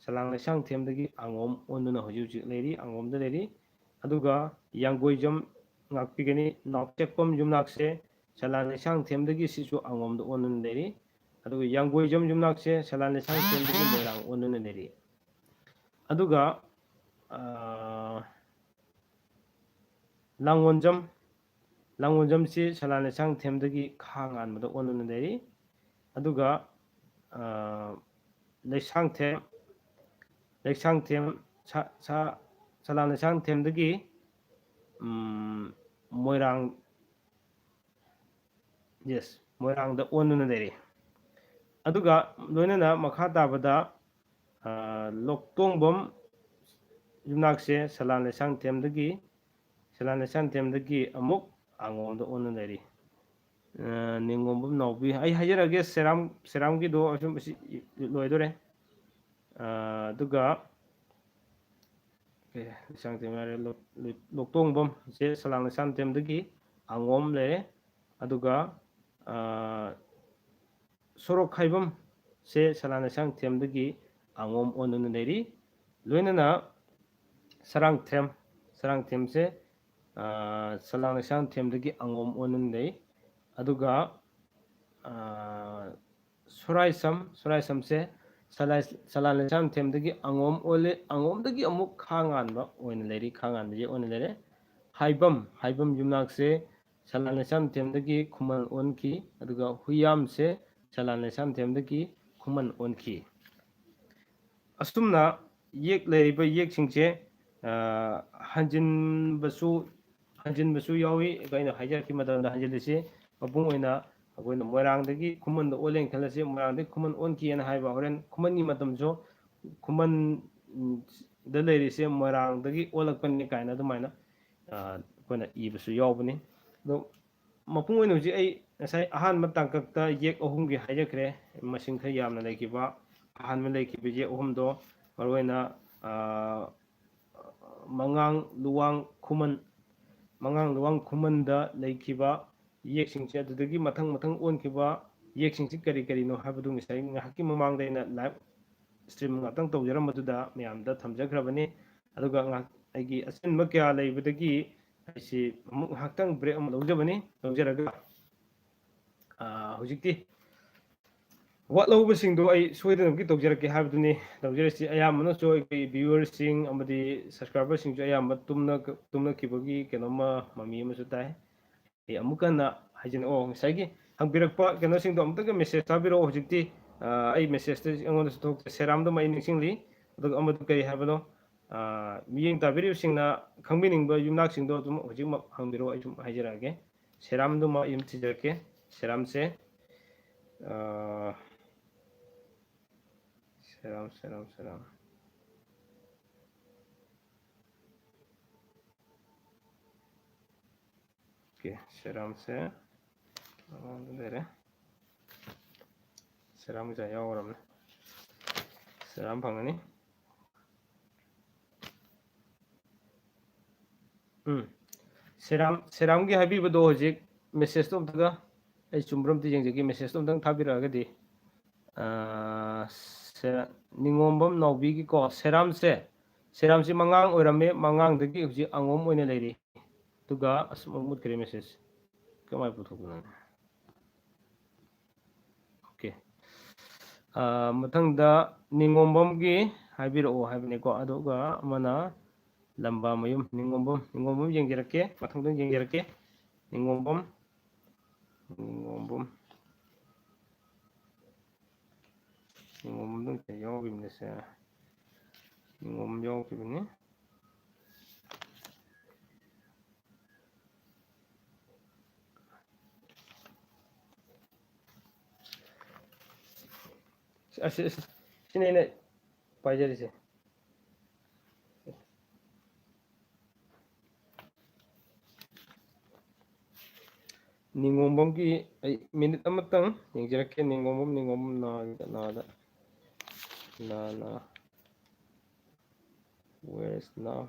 ꯁꯂꯥꯟ ꯂꯩꯁꯥꯡꯊꯦꯝꯗꯒꯤ ꯑꯉꯣꯝ ꯑꯣꯟꯗꯨꯅ ꯍꯧꯖꯤꯛ ꯍꯧꯖꯤꯛ ꯂꯩꯔꯤ, ꯑꯉꯣꯝꯗ ꯂꯩꯔꯤ꯫ ꯑꯗꯨꯒ ꯌꯥꯡꯒꯣꯏꯖꯝ ꯉꯥꯛꯄꯤꯒꯅꯤ, ꯅꯥꯎꯆꯦꯛꯄꯝ ꯌꯨꯝꯅꯥꯛꯁꯦ ꯁꯂꯥꯟ ꯂꯩꯁꯥꯡꯊꯦꯝꯗꯒꯤ ꯁꯤꯁꯨ ꯑꯉꯣꯝꯗ ꯑꯣꯟꯗꯨꯅ ꯂꯩꯔꯤ꯫ ꯑꯗꯨꯒ ꯌꯥꯡꯒꯣꯏꯖꯝ ꯌꯨꯝꯅꯥꯛꯁꯦ ꯁꯂꯥꯟ ꯂꯩꯁꯥꯡꯊꯦꯝꯗꯒꯤ ꯃꯣꯏꯔꯥꯡ ꯑꯣꯟꯗꯨꯅ ꯂꯩꯔꯤ꯫ ꯑꯗꯨꯒ, ꯑ, ꯂꯥꯡꯒꯣꯟꯖꯝ, ꯂꯥꯡꯒꯣꯟꯖꯝꯁꯤ ꯁꯂꯥꯟ ꯂꯩꯁꯥꯡꯊꯦꯝꯗꯒꯤ ꯈꯥ ꯉꯥꯟꯕꯗ ꯑꯣꯟꯗꯨꯅ ꯂꯩꯔꯤ꯫ ꯑꯗꯨꯒ, ꯑ, ꯂꯩꯁꯥꯡꯊꯦꯝ, ꯂꯩꯁꯥꯡꯊꯦꯝ, ꯁ-, ꯁ-, ꯁꯂꯥꯟ ꯂꯩꯁꯥꯡꯊꯦꯝꯗꯒꯤ, ꯎꯝ, ꯃꯣꯏꯔꯥꯡ, yes, ꯃꯣꯏꯔꯥꯡꯗ ꯑꯣꯟꯗꯨꯅ ꯂꯩꯔꯤ꯫ ꯑꯗꯨꯒ ꯂꯣꯏꯅꯅ ꯃꯈꯥ ꯇꯥꯕꯗ, ꯑ, ꯂꯣꯛꯇꯣꯡꯕꯝ ꯌꯨꯝꯅꯥꯛꯁꯦ ꯁꯂꯥꯟ ꯂꯩꯁꯥꯡꯊꯦꯝꯗꯒꯤ, ꯁꯂꯥꯟ ꯂꯩꯁꯥꯡꯊꯦꯝꯗꯒꯤ ꯑꯃꯨꯛ ꯑꯉꯣꯝꯗ ꯑꯣꯟꯗꯨꯅ ꯂꯩꯔꯤ꯫ ꯑ, ꯅꯤꯡꯉꯣꯝꯕꯝ ꯅꯥꯎꯕꯤ, ꯑꯩ ꯍꯥꯏꯖꯔꯛꯑꯒꯦ, ꯁꯦꯔꯥꯝ, ꯁꯦꯔꯥꯝꯒꯤꯗꯣ ꯑꯁꯨꯝ ꯑꯁꯤ ꯂꯣꯏꯗꯣꯔꯦ꯫ ꯑ, ꯑꯗꯨꯒ, ꯑꯣꯀꯦ, ꯂꯩꯁꯥꯡꯊꯦꯝ ꯍꯥꯏꯔꯦ, ꯂꯣꯛ-, ꯂꯣꯛ-, ꯂꯣꯛꯇꯣꯡꯕꯝ, ꯁꯦ ꯁꯂꯥꯡ ꯂꯩꯁꯥꯡꯊꯦꯝꯗꯒꯤ ꯑꯉꯣꯝ ꯂꯩꯔꯦ꯫ ꯑꯗꯨꯒ, ꯑ, ꯁꯣꯔꯣꯛ ꯈꯥꯏꯕꯝ, ꯁꯦ ꯁꯂꯥꯡ ꯂꯩꯁꯥꯡꯊꯦꯝꯗꯒꯤ ꯑꯉꯣꯝ ꯑꯣꯟꯗꯨꯅ ꯂꯩꯔꯤ꯫ ꯂꯣꯏꯅꯅ ꯁꯔꯥꯡꯊꯦꯝ, ꯁꯔꯥꯡꯊꯦꯝꯁꯦ, ꯑ, ꯁꯂꯥꯡ ꯂꯩꯁꯥꯡꯊꯦꯝꯗꯒꯤ ꯑꯉꯣꯝ ꯑꯣꯟꯗꯨꯅ ꯂꯩ꯫ ꯑꯗꯨꯒ, ꯑ, ꯁꯣꯔꯥꯏꯁꯝ, ꯁꯣꯔꯥꯏꯁꯝꯁꯦ ꯁꯂꯥꯏ-, ꯁꯂꯥꯟ ꯂꯩꯁꯥꯡꯊꯦꯝꯗꯒꯤ ꯑꯉꯣꯝ ꯑꯣꯜꯂꯦ, ꯑꯉꯣꯝꯗꯒꯤ ꯑꯃꯨꯛ ꯈꯥ ꯉꯥꯟꯕ ꯑꯣꯏꯅ ꯂꯩꯔꯤ, ꯈꯥ ꯉꯥꯟꯕ ꯌꯦꯛ ꯑꯣꯏꯅ ꯂꯩꯔꯦ꯫ ꯍꯥꯏꯕꯝ, ꯍꯥꯏꯕꯝ ꯌꯨꯝꯅꯥꯛꯁꯦ ꯁꯂꯥꯟ ꯂꯩꯁꯥꯝꯊꯦꯝꯗꯒꯤ ꯈꯨꯃꯟ ꯑꯣꯟꯈꯤ, ꯑꯗꯨꯒ ꯍꯨꯏꯌꯥꯝꯁꯦ ꯁꯂꯥꯟ ꯂꯩꯁꯥꯝꯊꯦꯝꯗꯒꯤ ꯈꯨꯃꯟ ꯑꯣꯟꯈꯤ꯫ ꯑꯁꯨꯝꯅ ꯌꯦꯛ ꯂꯩꯔꯤꯕ ꯌꯦꯛꯁꯤꯡꯁꯦ, ꯑ, ꯍꯟꯖꯤꯟꯕꯁꯨ, ꯍꯟꯖꯤꯟꯕꯁꯨ ꯌꯥꯎꯏ꯫ ꯑꯩꯅ ꯍꯥꯏꯖꯔꯛꯈꯤꯕ ꯃꯇꯝꯗ ꯍꯟꯖꯤꯜꯂꯤꯁꯤ ꯃꯄꯨꯡ ꯑꯣꯏꯅ ꯑꯩꯈꯣꯏꯅ ꯃꯣꯏꯔꯥꯡꯗꯒꯤ ꯈꯨꯃꯟꯗ ꯑꯣꯜꯂꯦꯅ ꯈꯜꯂꯁꯤ, ꯃꯣꯏꯔꯥꯡꯗꯒꯤ ꯈꯨꯃꯟ ꯑꯣꯟꯈꯤꯑꯅ ꯍꯥꯏꯕ, ꯍꯣꯔꯦꯟ ꯈꯨꯃꯟꯒꯤ ꯃꯇꯝꯁꯨ ꯈꯨꯃꯟꯗ ꯂꯩꯔꯤꯁꯦ ꯃꯣꯏꯔꯥꯡꯗꯒꯤ ꯑꯣꯜꯂꯛꯄꯅꯤ ꯀꯥꯏꯅ ꯑꯗꯨꯃꯥꯏꯅ, ꯑ, ꯑꯩꯈꯣꯏꯅ ꯏꯕꯁꯨ ꯌꯥꯎꯕꯅꯤ꯫ ꯑꯗꯣ ꯃꯄꯨꯡ ꯑꯣꯏꯅ ꯍꯧꯖꯤꯛ ꯑꯩ ꯉꯁꯥꯏ ꯑꯍꯥꯟꯕ ꯇꯥꯡꯀꯛꯇ ꯌꯦꯛ ꯑꯍꯨꯝꯒꯤ ꯍꯥꯏꯖꯈ꯭ꯔꯦ, ꯃꯁꯤꯡ ꯈꯔ ꯌꯥꯝꯅ ꯂꯩꯈꯤꯕ꯫ ꯑꯍꯥꯟꯕ ꯂꯩꯈꯤꯕ ꯌꯦꯛ ꯑꯍꯨꯝꯗꯣ ꯃꯔꯨꯑꯣꯏꯅ, ꯑ, ꯃꯉꯥꯡ ꯂꯨꯋꯥꯡ ꯈꯨꯃꯟ, ꯃꯉꯥꯡ ꯂꯨꯋꯥꯡ ꯈꯨꯃꯟꯗ ꯂꯩꯈꯤꯕ ꯌꯦꯛꯁꯤꯡꯁꯦ, ꯑꯗꯨꯗꯒꯤ ꯃꯊꯪ ꯃꯊꯪ ꯑꯣꯟꯈꯤꯕ ꯌꯦꯛꯁꯤꯡꯁꯤ ꯀꯔꯤ ꯀꯔꯤꯅꯣ ꯍꯥꯏꯕꯗꯨ ꯉꯁꯥꯏ ꯉꯥꯏꯍꯥꯛꯀꯤ ꯃꯃꯥꯡꯗ ꯑꯩꯅ live stream ꯉꯥꯛꯇꯪ ꯇꯧꯖꯔꯝꯕꯗꯨꯗ ꯃꯌꯥꯝꯗ ꯊꯝꯖꯈ꯭ꯔꯕꯅꯤ꯫ ꯑꯗꯨꯒ ꯉꯥꯏꯍꯥꯛ ꯑꯩꯒꯤ ꯑꯆꯤꯟꯕ ꯀꯌꯥ ꯂꯩꯕꯗꯒꯤ ꯑꯩꯁꯤ ꯑꯃꯨꯛ ꯉꯥꯏꯍꯥꯛꯇꯪ break ꯑꯃ ꯂꯧꯖꯕꯅꯤ꯫ ꯂꯧꯖꯔꯒ, ꯑ, ꯍꯧꯖꯤꯛꯇꯤ ꯋꯥꯠꯍꯧꯕꯁꯤꯡꯗꯣ ꯑꯩ ꯁꯣꯏꯗꯅꯃꯛꯀꯤ ꯇꯧꯖꯔꯛꯀꯦ ꯍꯥꯏꯕꯗꯨꯅꯤ꯫ ꯇꯧꯖꯔꯤꯁꯤ ꯑꯌꯥꯝꯕꯅꯁꯨ ꯑꯩꯈꯣꯏ viewerꯁꯤꯡ ꯑꯃꯗꯤ subscriberꯁꯤꯡꯁꯨ ꯑꯌꯥꯝꯕ ꯇꯨꯝꯅ-, ꯇꯨꯝꯅꯈꯤꯕꯒꯤ ꯀꯩꯅꯣꯝꯃ ꯃꯃꯤ ꯑꯃꯁꯨ ꯇꯥꯏ꯫ ꯑꯩ ꯑꯃꯨꯛꯀ ꯍꯟꯅ ꯍꯥꯏꯖꯅꯤꯡ-, ꯑꯣ, ꯉꯁꯥꯏꯒꯤ ꯍꯪꯕꯤꯔꯛꯄ ꯀꯩꯅꯣꯁꯤꯡꯗꯣ ꯑꯃꯨꯛꯇꯪꯒ message ꯊꯥꯕꯤꯔꯛꯑꯣ꯫ ꯍꯧꯖꯤꯛꯇꯤ, ꯑ, ꯑꯩ messageꯇ ꯑꯩꯉꯣꯟꯗꯁꯨ ꯊꯣꯛꯇ꯭ꯔꯦ꯫ ꯁꯦꯔꯥꯝꯗꯨꯃ ꯑꯩ ꯅꯤꯡꯁꯤꯡꯂꯤ꯫ ꯑꯗꯨꯒ ꯑꯃꯗꯨ ꯀꯔꯤ ꯍꯥꯏꯕꯅꯣ? ꯑ, ꯃꯤꯠꯌꯦꯡ ꯇꯥꯕꯤꯔꯤꯕꯁꯤꯡꯅ ꯈꯪꯕꯤꯅꯤꯡꯕ ꯌꯨꯝꯅꯥꯛꯁꯤꯡꯗꯣ ꯑꯗꯨꯝ ꯍꯧꯖꯤꯛꯃꯛ ꯍꯪꯕꯤꯔꯛꯑꯣ, ꯑꯩ ꯁꯨꯝ ꯍꯥꯏꯖꯔꯛꯑꯒꯦ꯫ ꯁꯦꯔꯥꯝꯗꯨꯃ ꯑꯩ ꯑꯗꯨꯝ ꯊꯤꯖꯔꯛꯀꯦ꯫ ꯁꯦꯔꯥꯝꯁꯦ, ꯑ, ꯁꯦꯔꯥꯝ, ꯁꯦꯔꯥꯝ, ꯁꯦꯔꯥꯝ꯫ OK, ꯁꯦꯔꯥꯝꯁꯦ ꯃꯃꯥꯡꯗ ꯂꯩꯔꯦ꯫ ꯁꯦꯔꯥꯝꯒꯤꯁꯦ ꯌꯥꯎꯈ꯭ꯔꯕꯅꯦ꯫ ꯁꯦꯔꯥꯝ ꯐꯪꯒꯅꯤ꯫ ꯎꯝ꯫ ꯁꯦꯔꯥꯝ, ꯁꯦꯔꯥꯝꯒꯤ ꯍꯥꯏꯕꯤꯕꯗꯣ ꯍꯧꯖꯤꯛ messageꯇꯣ ꯑꯝꯇꯒ ꯑꯩ ꯆꯨꯝꯕ꯭ꯔꯥ ꯑꯝꯇ ꯌꯦꯡꯖꯒꯦ, messageꯇꯣ ꯑꯝꯇꯪ ꯊꯥꯕꯤꯔꯛꯑꯒꯗꯤ꯫ ꯑ, ꯁꯦ-, ꯅꯤꯉꯣꯝꯕꯝ ꯅꯥꯎꯕꯤꯒꯤꯀꯣ, ꯁꯦꯔꯥꯝꯁꯦ, ꯁꯦꯔꯥꯝꯁꯦ ꯃꯉꯥꯡ ꯑꯣꯏꯔꯝꯃꯦ, ꯃꯉꯥꯡꯗꯒꯤ ꯍꯧꯖꯤꯛ ꯑꯉꯣꯝ ꯑꯣꯏꯅ ꯂꯩꯔꯤ꯫ ꯑꯗꯨꯒ ꯑꯁ, ꯑꯃꯨꯛ ꯃꯨꯠꯈ꯭ꯔꯦ message꯫ ꯀꯃꯥꯏꯅ ꯄꯨꯊꯣꯛꯄꯅꯣ? OK꯫ ꯑ, ꯃꯊꯪꯗ ꯅꯤꯉꯣꯝꯕꯝꯒꯤ ꯍꯥꯏꯕꯤꯔꯛꯑꯣ ꯍꯥꯏꯕꯅꯤꯀꯣ꯫ ꯑꯗꯨꯒ ꯑꯃꯅ ꯂꯝꯕꯥꯃꯌꯨꯝ, ꯅꯤꯉꯣꯝꯕꯝ, ꯅꯤꯉꯣꯝꯕꯝ ꯌꯦꯡꯖꯔꯛꯀꯦ, ꯃꯊꯪꯗ ꯌꯦꯡꯖꯔꯛꯀꯦ꯫ ꯅꯤꯉꯣꯝꯕꯝ, ꯅꯤꯉꯣꯝꯕꯝ, ꯅꯤꯉꯣꯝꯕꯝꯗ ꯀꯩ ꯌꯥꯎꯈꯤꯕꯅꯤ ꯁꯦ? ꯅꯤꯉꯣꯝꯕꯝ ꯌꯥꯎꯈꯤꯕꯅꯤ꯫ ꯑꯁꯤ, ꯑꯁꯤ, ꯁꯤꯅꯤ ꯑꯩꯅ ꯄꯥꯏꯖꯔꯤꯁꯦ꯫ ꯅꯤꯉꯣꯝꯕꯝꯒꯤ ꯑꯩ ꯃꯤꯅꯤꯠ ꯑꯃꯇꯪ ꯌꯦꯡꯖꯔꯛꯀꯦ꯫ ꯅꯤꯉꯣꯝꯕꯝ, ꯅꯤꯉꯣꯝꯕꯝ ꯅꯥꯗ, ꯅꯥꯗ, ꯅꯥ, ꯅꯥ, where is now?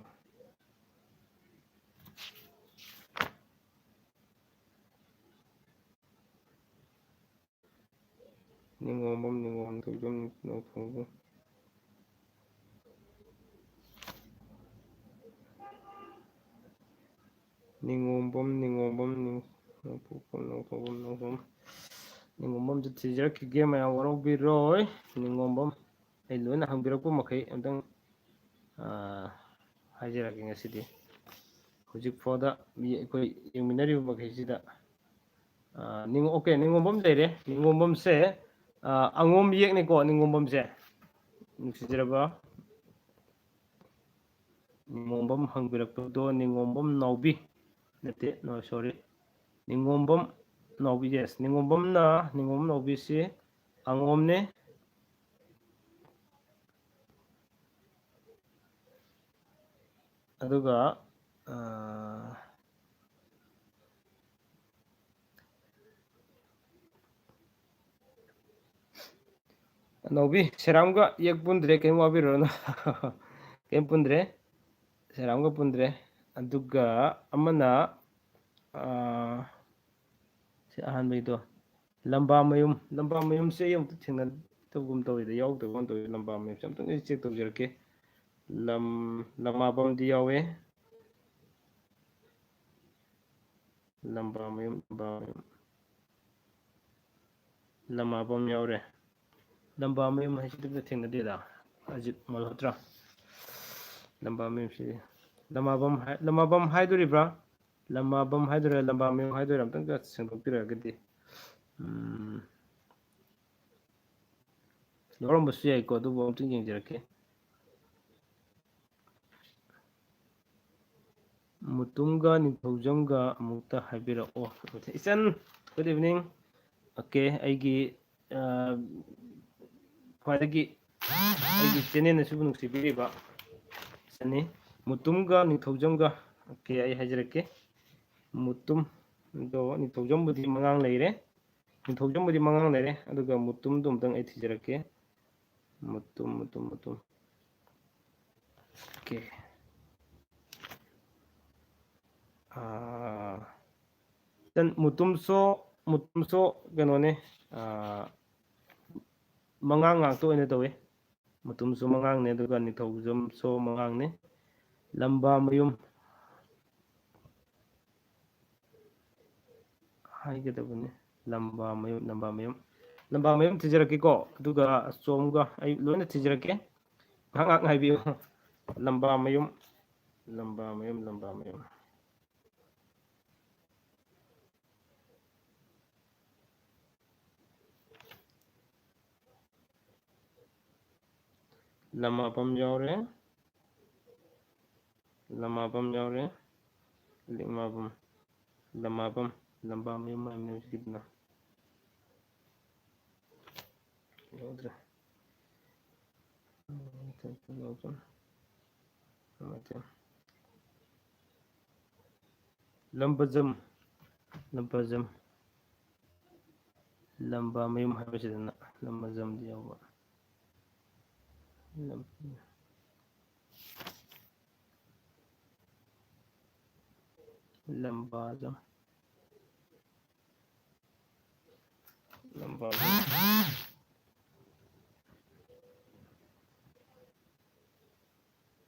ꯅꯤꯉꯣꯝꯕꯝ, ꯅꯤꯉꯣꯝꯊꯣꯏꯕꯝ, ꯅꯤꯉꯣꯝꯊꯣꯏꯕꯝ꯫ ꯅꯤꯉꯣꯝꯕꯝ, ꯅꯤꯉꯣꯝꯕꯝ, ꯅꯤꯡ-, ꯅꯤꯉꯣꯝꯕꯝ, ꯅꯤꯉꯣꯝꯕꯝ꯫ ꯅꯤꯉꯣꯝꯕꯝꯁꯦ ꯊꯤꯖꯔꯛꯈꯤꯒꯦ, ꯃꯌꯥꯝ ꯋꯥꯔꯧꯕꯤꯔꯣꯏ꯫ ꯅꯤꯉꯣꯝꯕꯝ, ꯑꯩ ꯂꯣꯏꯅ ꯍꯪꯕꯤꯔꯛꯄ ꯃꯈꯩ ꯑꯝꯇꯪ, ꯑꯥ, ꯍꯥꯏꯖꯔꯛꯀꯦ ꯉꯁꯤꯗꯤ꯫ ꯍꯧꯖꯤꯛ ꯐꯥꯎꯗ ꯃꯤ ꯑꯩꯈꯣꯏ ꯌꯦꯡꯃꯤꯟꯅꯔꯤꯕ ꯃꯈꯩꯁꯤꯗ, ꯑꯥ, ꯅꯤꯡ-, OK, ꯅꯤꯉꯣꯝꯕꯝ ꯂꯩꯔꯦ꯫ ꯅꯤꯉꯣꯝꯕꯝꯁꯦ, ꯑꯥ, ꯑꯉꯣꯝ ꯌꯦꯛꯅꯤꯀꯣ, ꯅꯤꯉꯣꯝꯕꯝꯁꯦ꯫ ꯅꯨꯡꯁꯤꯖꯔꯕ ꯅꯤꯉꯣꯝꯕꯝ ꯍꯪꯕꯤꯔꯛꯄꯗꯣ, ꯅꯤꯉꯣꯝꯕꯝ ꯅꯥꯎꯕꯤ ꯅꯠꯇꯦ, no, sorry, ꯅꯤꯉꯣꯝꯕꯝ ꯅꯥꯎꯕꯤ, yes, ꯅꯤꯉꯣꯝꯕꯝꯅ, ꯅꯤꯉꯣꯝꯕꯝ ꯅꯥꯎꯕꯤꯁꯤ ꯑꯉꯣꯝꯅꯦ꯫ ꯑꯗꯨꯒ, ꯑꯥ, ꯑꯅꯧꯕꯤ, ꯁꯦꯔꯥꯝꯒ ꯌꯦꯛ ꯄꯨꯟꯗ꯭ꯔꯦ, ꯀꯩꯝ ꯋꯥꯕꯤꯔꯨꯔꯅꯨ꯫ ꯀꯩꯝ ꯄꯨꯟꯗ꯭ꯔꯦ, ꯁꯦꯔꯥꯝꯒ ꯄꯨꯟꯗ꯭ꯔꯦ꯫ ꯑꯗꯨꯒ ꯑꯃꯅ, ꯑꯥ, ꯁꯤ ꯑꯍꯥꯟꯕꯩꯗꯣ, ꯂꯝꯕꯥꯃꯌꯨꯝ꯫ ꯂꯝꯕꯥꯃꯌꯨꯝꯁꯦ ꯑꯩ ꯑꯃꯨꯛꯇ ꯊꯦꯡꯅꯗꯕꯒꯨꯝ ꯇꯧꯋꯤꯗ, ꯌꯥꯎꯗꯕꯒꯨꯝ ꯇꯧꯋꯤ꯫ ꯂꯝꯕꯥꯃꯌꯨꯝꯁꯦ ꯑꯃꯨꯛꯇꯪ check ꯇꯧꯖꯔꯛꯀꯦ꯫ ꯂꯝ-, ꯂꯃꯥꯕꯝꯗꯤ ꯌꯥꯎꯋꯦ꯫ ꯂꯝꯕꯥꯃꯌꯨꯝ, ꯂꯝꯕꯥꯃꯌꯨꯝ꯫ ꯂꯃꯥꯕꯝ ꯌꯥꯎꯔꯦ꯫ ꯂꯝꯕꯥꯃꯌꯨꯝ ꯍꯥꯏꯁꯤꯗꯤ ꯑꯝꯇ ꯊꯦꯡꯅꯗꯦꯗ꯫ ꯑꯖꯤꯠ ꯃꯜꯍꯣꯇ꯭ꯔꯥ꯫ ꯂꯝꯕꯥꯃꯌꯨꯝꯁꯤ ꯂꯃꯥꯕꯝ ꯍꯥꯏ-, ꯂꯃꯥꯕꯝ ꯍꯥꯏꯗꯣꯔꯤꯕ꯭ꯔꯥ? ꯂꯝꯃꯥꯕꯝ ꯍꯥꯏꯗꯣꯏꯔꯥ, ꯂꯝꯕꯥꯃꯌꯨꯝ ꯍꯥꯏꯗꯣꯏꯔꯥ, ꯑꯝꯇꯪꯒ ꯁꯦꯡꯗꯣꯛꯄꯤꯔꯛꯑꯒꯗꯤ꯫ ꯎꯝ, ꯂꯧꯔꯝꯕꯁꯨ ꯌꯥꯏꯀꯣ, ꯑꯗꯨꯕꯨ ꯑꯝꯇꯪ ꯌꯦꯡꯖꯔꯛꯀꯦ꯫ ꯃꯨꯇꯨꯝꯒ ꯅꯤꯡꯊꯧꯖꯝꯒ ꯑꯃꯨꯛꯇ ꯍꯥꯏꯕꯤꯔꯛꯑꯣ꯫ ꯏꯆꯟ, good evening꯫ Okay, ꯑꯩꯒꯤ, ꯑ, ꯈ꯭ꯋꯥꯏꯗꯒꯤ ꯑꯩꯒꯤ channel ꯑꯁꯤꯕꯨ ꯅꯨꯡꯁꯤꯕꯤꯔꯤꯕ ꯏꯆꯟꯅꯤ꯫ ꯃꯨꯇꯨꯝꯒ ꯅꯤꯡꯊꯧꯖꯝꯒ, okay, ꯑꯩ ꯍꯥꯏꯖꯔꯛꯀꯦ꯫ ꯃꯨꯇꯨꯝ, ꯑꯗꯣ ꯅꯤꯡꯊꯧꯖꯝꯕꯨꯗꯤ ꯃꯉꯥꯡ ꯂꯩꯔꯦ꯫ ꯅꯤꯡꯊꯧꯖꯝꯕꯨꯗꯤ ꯃꯉꯥꯡ ꯂꯩꯔꯦ, ꯑꯗꯨꯒ ꯃꯨꯇꯨꯝꯗꯣ ꯑꯝꯇꯪ ꯑꯩ ꯊꯤꯖꯔꯛꯀꯦ꯫ ꯃꯨꯇꯨꯝ, ꯃꯨꯇꯨꯝ, ꯃꯨꯇꯨꯝ꯫ Okay꯫ ꯑꯥ, ꯆꯟ-, ꯃꯨꯇꯨꯝꯁꯨ, ꯃꯨꯇꯨꯝꯁꯨ ꯀꯩꯅꯣꯅꯦ, ꯑꯥ, ꯃꯉꯥꯡ ꯉꯥꯛꯇ ꯑꯣꯏꯅ ꯇꯧꯋꯤ꯫ ꯃꯨꯇꯨꯝꯁꯨ ꯃꯉꯥꯡꯅꯦ, ꯑꯗꯨꯒ ꯅꯤꯡꯊꯧꯖꯝꯁꯨ ꯃꯉꯥꯡꯅꯦ꯫ ꯂꯝꯕꯥꯃꯌꯨꯝ ꯍꯥꯏꯒꯗꯕꯅꯤ꯫ ꯂꯝꯕꯥꯃꯌꯨꯝ, ꯂꯝꯕꯥꯃꯌꯨꯝ, ꯂꯝꯕꯥꯃꯌꯨꯝ ꯊꯤꯖꯔꯛꯀꯦꯀꯣ꯫ ꯑꯗꯨꯒ ꯑꯆꯣꯝꯒ ꯑꯩ ꯂꯣꯏꯅ ꯊꯤꯖꯔꯛꯀꯦ꯫ ꯉꯥꯏꯍꯥꯛ ꯉꯥꯏꯍꯥꯛ ꯉꯥꯏꯕꯤꯌꯨ꯫ ꯂꯝꯕꯥꯃꯌꯨꯝ, ꯂꯝꯕꯥꯃꯌꯨꯝ, ꯂꯝꯕꯥꯃꯌꯨꯝ꯫ ꯂꯝꯃꯥꯕꯝ ꯌꯥꯎꯔꯦ꯫ ꯂꯝꯃꯥꯕꯝ ꯌꯥꯎꯔꯦ꯫ ꯂꯤꯛꯃꯥꯕꯝ꯫ ꯂꯝꯃꯥꯕꯝ꯫ ꯂꯝꯕꯥꯃꯌꯨꯝ ꯍꯥꯏꯕꯅꯦ ꯍꯧꯖꯤꯛꯀꯤꯗꯨꯅ꯫ ꯌꯥꯎꯗ꯭ꯔꯦ꯫ ꯂꯝꯕꯥꯖꯝ꯫ ꯂꯝꯕꯥꯖꯝ꯫ ꯂꯝꯕꯥꯃꯌꯨꯝ ꯍꯥꯏꯕꯁꯤꯗꯅ ꯂꯝꯕꯥꯖꯝꯗꯤ ꯌꯥꯎꯕ꯫ ꯂꯝ-, ꯂꯝꯕꯥꯖꯝ꯫ ꯂꯝꯕꯥꯖꯝ꯫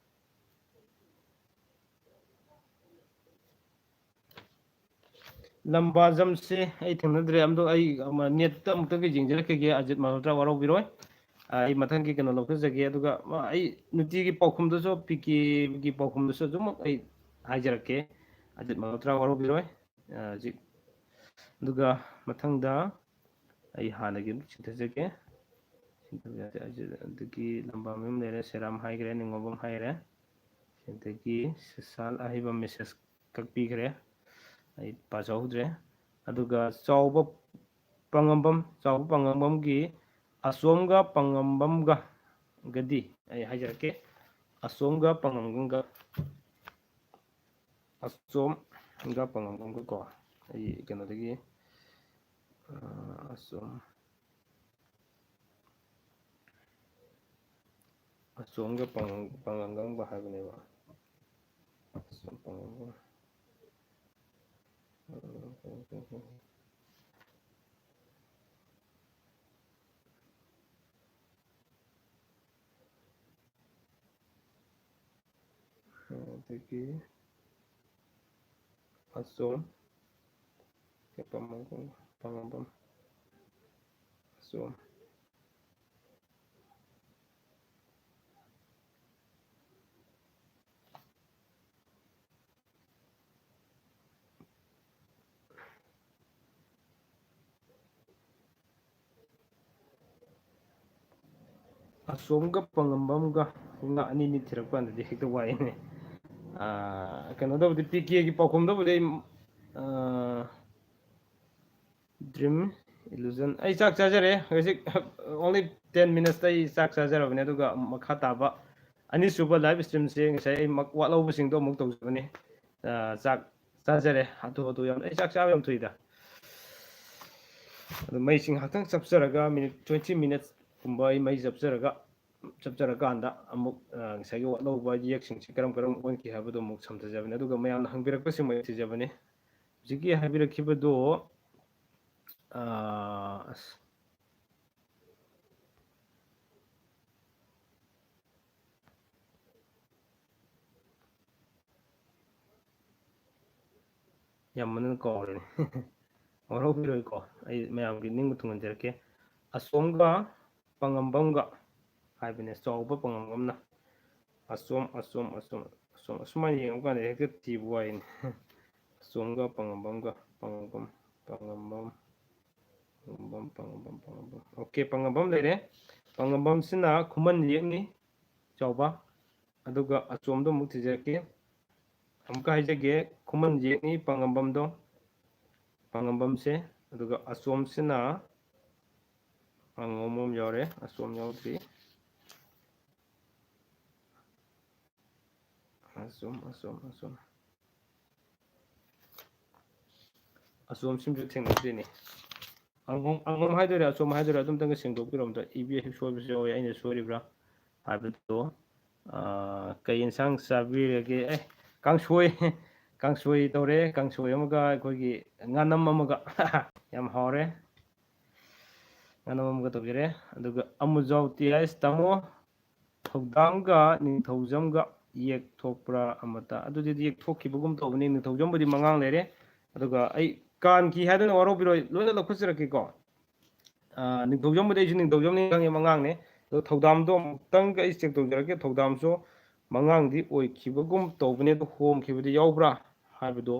ꯂꯝꯕꯥꯖꯝꯁꯦ ꯑꯩ ꯊꯦꯡꯅꯗ꯭ꯔꯦ꯫ ꯑꯝꯗꯣ ꯑꯩ, ꯑꯃ, net-ꯇ ꯑꯃꯨꯛꯇꯒ ꯌꯦꯡꯖꯔꯛꯈꯤꯒꯦ꯫ ꯑꯖꯤꯠ ꯃꯜꯍꯣꯇ꯭ꯔꯥ, ꯋꯥꯔꯧꯕꯤꯔꯣꯏ꯫ ꯑ, ꯑꯩ ꯃꯊꯪꯒꯤ ꯀꯩꯅꯣ ꯂꯧꯊꯖꯒꯦ꯫ ꯑꯗꯨꯒ, ꯑ, ꯑꯩ ꯅꯨꯡꯇꯤꯒꯤ ꯄꯥꯎꯈꯨꯝꯗꯨꯁꯨ, ꯄꯤ ꯀꯦꯒꯤ ꯄꯥꯎꯈꯨꯝꯗꯨꯁꯨ ꯑꯗꯨꯃꯛ ꯑꯩ ꯍꯥꯏꯖꯔꯛꯀꯦ꯫ ꯑꯖꯤꯠ ꯃꯜꯍꯣꯇ꯭ꯔꯥ ꯋꯥꯔꯧꯕꯤꯔꯣꯏ꯫ ꯑ, ꯍꯧꯖꯤꯛ, ꯑꯗꯨꯒ ꯃꯊꯪꯗ ꯑꯩ ꯍꯥꯟꯅꯒꯤ ꯑꯃꯨꯛ ꯆꯤꯡꯊꯖꯒꯦ꯫ ꯆꯤꯡꯊꯕ ꯌꯥꯗꯦ꯫ ꯑꯖꯤꯠ, ꯑꯗꯒꯤ ꯂꯝꯕꯥꯃꯌꯨꯝ ꯂꯩꯔꯦ, ꯁꯦꯔꯥꯝ ꯍꯥꯏꯈ꯭ꯔꯦ, ꯅꯤꯡꯉꯣꯝꯕꯝ ꯍꯥꯏꯈ꯭ꯔꯦ꯫ ꯑꯗꯒꯤ ꯁꯤꯁꯥꯜ ꯑꯍꯩꯕ message ꯀꯛꯄꯤꯈ꯭ꯔꯦ, ꯑꯩ ꯄꯥꯖꯍꯧꯗ꯭ꯔꯦ꯫ ꯑꯗꯨꯒ ꯆꯥꯎꯕ ꯄꯪꯉꯝꯕꯝ, ꯆꯥꯎꯕ ꯄꯪꯉꯝꯕꯝꯒꯤ ꯑꯆꯣꯝꯒ ꯄꯪꯉꯝꯕꯝꯒ ꯒꯗꯤ ꯑꯩ ꯍꯥꯏꯖꯔꯛꯀꯦ꯫ ꯑꯆꯣꯝꯒ ꯄꯪꯉꯝꯕꯝꯒ, ꯑꯆꯣꯝꯒ ꯄꯪꯉꯝꯕꯝꯒ ꯀꯣ, ꯑꯩ ꯀꯩꯅꯣꯗꯒꯤ, ꯑ, ꯑꯆꯣꯝ, ꯑꯆꯣꯝꯒ ꯄꯪꯉꯝ-, ꯄꯪꯉꯝꯕꯝꯒ ꯍꯥꯏꯕꯅꯦꯕ꯫ ꯑꯆꯣꯝ ꯄꯪꯉꯝꯕꯝ꯫ ꯑꯗꯒꯤ ꯑꯆꯣꯝ, ꯄꯪꯉꯝꯕꯝ, ꯑꯆꯣꯝ꯫ ꯑꯆꯣꯝꯒ ꯄꯪꯉꯝꯕꯝꯒ ꯉꯥ ꯑꯅꯤꯅꯤ ꯊꯤꯔꯛꯄ ꯀꯥꯟꯗꯗꯤ ꯍꯦꯛꯇ ꯋꯥꯏꯅꯦ꯫ ꯑꯥ, ꯀꯩꯅꯣꯗꯕꯨꯗꯤ, ꯄꯤ ꯀꯦꯒꯤ ꯄꯥꯎꯈꯨꯝꯗꯕꯨꯗꯤ ꯑꯩ, ꯑꯥ, Dream Illusion, ꯑꯩ ꯆꯥꯛ ꯆꯥꯖꯔꯦ ꯍꯧꯖꯤꯛ, only ten minutesꯇ ꯑꯩ ꯆꯥꯛ ꯆꯥꯖꯔꯕꯅꯦ, ꯑꯗꯨꯒ ꯃꯈꯥ ꯇꯥꯕ ꯑꯅꯤꯁꯨꯕ live streamꯁꯦ ꯉꯁꯥꯏ ꯑꯩ ꯃꯛ-, ꯋꯥꯠꯍꯧꯕꯁꯤꯡꯗꯣ ꯑꯃꯨꯛ ꯇꯧꯖꯕꯅꯤ꯫ ꯑꯥ, ꯆꯥꯛ ꯆꯥꯖꯔꯦ꯫ ꯍꯥꯊꯨ ꯍꯥꯊꯨ ꯌꯥꯝ, ꯑꯩ ꯆꯥꯛ ꯆꯥꯕ ꯌꯥꯝ ꯊꯨꯏꯗ꯫ ꯑꯗꯨ ꯃꯩꯁꯤ ꯉꯥꯏꯍꯥꯛꯇꯪ ꯆꯞꯆꯔꯒ, minute twenty minutesꯀꯨꯝꯕ ꯑꯩ ꯃꯩ ꯆꯞꯆꯔꯒ, ꯆꯞꯆꯔꯀꯥꯟꯗ ꯑꯃꯨꯛ, ꯑ, ꯉꯁꯥꯏꯒꯤ ꯋꯥꯠꯍꯧꯕ ꯌꯦꯛꯁꯤꯡꯁꯤ ꯀꯔꯝ ꯀꯔꯝ ꯑꯣꯟꯈꯤ ꯍꯥꯏꯕꯗꯣ ꯑꯃꯨꯛ ꯁꯝꯊꯖꯕꯅꯤ꯫ ꯑꯗꯨꯒ ꯃꯌꯥꯝꯅ ꯍꯪꯕꯤꯔꯛꯄꯁꯤꯡ ꯑꯣꯏꯅ ꯊꯤꯖꯕꯅꯤ꯫ ꯍꯧꯖꯤꯛꯀꯤ ꯍꯥꯏꯕꯤꯔꯛꯈꯤꯕꯗꯣ, ꯑ, ꯑꯁ, ꯌꯥꯝꯃꯟꯗꯅ ꯀꯥꯎꯔꯦꯅꯦ꯫ ꯋꯥꯔꯧꯕꯤꯔꯣꯏꯀꯣ, ꯑꯩ ꯃꯌꯥꯝꯒꯤ ꯅꯤꯡꯕ ꯊꯨꯡꯍꯟꯖꯔꯛꯀꯦ꯫ ꯑꯆꯣꯝꯒ ꯄꯪꯉꯝꯕꯝꯒ ꯍꯥꯏꯕꯅꯦ, ꯆꯥꯎꯕ ꯄꯪꯉꯝꯕꯝꯅ꯫ ꯑꯆꯣꯝ, ꯑꯆꯣꯝ, ꯑꯆꯣꯝ, ꯑꯆꯣꯝ, ꯑꯁꯨꯃꯥꯏꯅ ꯌꯦꯡꯉꯨꯀꯥꯟꯗ ꯍꯦꯛꯇ ꯊꯤꯕ ꯋꯥꯏꯅꯦ꯫ ꯑꯆꯣꯝꯒ ꯄꯪꯉꯝꯕꯝꯒ, ꯄꯪꯉꯝꯕꯝ, ꯄꯪꯉꯝꯕꯝ, ꯄꯪꯉꯝꯕꯝ, ꯄꯪꯉꯝꯕꯝ, ꯄꯪꯉꯝꯕꯝ꯫ ꯑꯣꯀꯦ, ꯄꯪꯉꯝꯕꯝ ꯂꯩꯔꯦ꯫ ꯄꯪꯉꯝꯕꯝꯁꯤꯅ ꯈꯨꯃꯟ ꯌꯦꯛꯅꯤ, ꯆꯥꯎꯕ꯫ ꯑꯗꯨꯒ ꯑꯆꯣꯝꯗꯣ ꯑꯃꯨꯛ ꯊꯤꯖꯔꯛꯀꯦ꯫ ꯑꯃꯨꯛꯀ ꯍꯥꯏꯖꯒꯦ, ꯈꯨꯃꯟ ꯌꯦꯛꯅꯤ ꯄꯪꯉꯝꯕꯝꯗꯣ, ꯄꯪꯉꯝꯕꯝꯁꯦ꯫ ꯑꯗꯨꯒ ꯑꯆꯣꯝꯁꯤꯅ, ꯑꯉꯣꯝ ꯑꯃ ꯌꯥꯎꯔꯦ, ꯑꯆꯣꯝ ꯌꯥꯎꯗ꯭ꯔꯤ꯫ ꯑꯆꯣꯝ, ꯑꯆꯣꯝ, ꯑꯆꯣꯝ꯫ ꯑꯆꯣꯝ ꯁꯤꯃꯁꯨ ꯊꯦꯡꯅꯗ꯭ꯔꯤꯅꯦ꯫ ꯑꯉꯣꯝ, ꯑꯉꯣꯝ ꯍꯥꯏꯗꯣꯏꯔꯥ, ꯑꯆꯣꯝ ꯍꯥꯏꯗꯣꯏꯔꯥ, ꯑꯗꯨꯝꯇꯪꯒ ꯁꯦꯡꯗꯣꯛꯄꯤꯔꯣ ꯑꯝꯇ꯫ ꯏꯕꯤ ꯁꯣꯏꯕꯁꯨ ꯌꯥꯎꯋꯦ, ꯑꯩꯅ ꯁꯣꯏꯔꯤꯕ꯭ꯔꯥ ꯍꯥꯏꯕꯗꯣ꯫ ꯑꯥ, ꯀꯩ ꯌꯦꯟꯁꯥꯡ ꯆꯥꯕꯤꯔꯒꯦ? ꯑꯦ, ꯀꯥꯡꯁꯣꯏ, ꯀꯥꯡꯁꯣꯏ ꯇꯧꯔꯦ꯫ ꯀꯥꯡꯁꯣꯏ ꯑꯃꯒ ꯑꯩꯈꯣꯏꯒꯤ ꯉꯥꯅꯝ ꯑꯃꯒ꯫ ꯌꯥꯝ ꯍꯥꯎꯔꯦ꯫ ꯉꯥꯅꯝ ꯑꯃꯒ ꯇꯧꯖꯔꯦ꯫ ꯑꯗꯨꯒ ꯑꯃꯨꯖꯥꯎ ꯇꯤ ꯑꯥꯏꯁ ꯇꯥꯃꯣ, ꯊꯧꯗꯥꯝꯒ ꯅꯤꯡꯊꯧꯖꯝꯒ ꯌꯦꯛ ꯊꯣꯛꯄ꯭ꯔꯥ ꯑꯃꯇ? ꯑꯗꯨꯗꯤ ꯌꯦꯛ ꯊꯣꯛꯈꯤꯕꯒꯨꯝ ꯇꯧꯕꯅꯤ꯫ ꯅꯤꯡꯊꯧꯖꯝꯕꯨꯗꯤ ꯃꯉꯥꯡ ꯂꯩꯔꯦ꯫ ꯑꯗꯨꯒ ꯑꯩ ꯀꯥꯟꯈꯤ ꯍꯥꯏꯗꯨꯅ ꯋꯥꯔꯧꯕꯤꯔꯣꯏ, ꯂꯣꯏꯅ ꯂꯧꯈꯠꯆꯔꯛꯀꯦꯀꯣ꯫ ꯑꯥ, ꯅꯤꯡꯊꯧꯖꯝꯕꯨꯗꯤ ꯑꯩꯁꯨ ꯅꯤꯡꯊꯧꯖꯝꯅꯤ ꯈꯪꯉꯦ, ꯃꯉꯥꯡꯅꯦ꯫ ꯑꯗꯣ ꯊꯧꯗꯥꯝꯗꯣ ꯑꯃꯨꯛꯇꯪꯒ ꯑꯩ ꯆꯦꯛ ꯇꯧꯖꯔꯛꯀꯦ꯫ ꯊꯧꯗꯥꯝꯁꯨ ꯃꯉꯥꯡꯗꯤ ꯑꯣꯏꯈꯤꯕꯒꯨꯝ ꯇꯧꯕꯅꯦ, ꯑꯗꯣ ꯍꯣꯡꯈꯤꯕꯗꯤ ꯌꯥꯎꯕ꯭ꯔꯥ ꯍꯥꯏꯕꯗꯣ,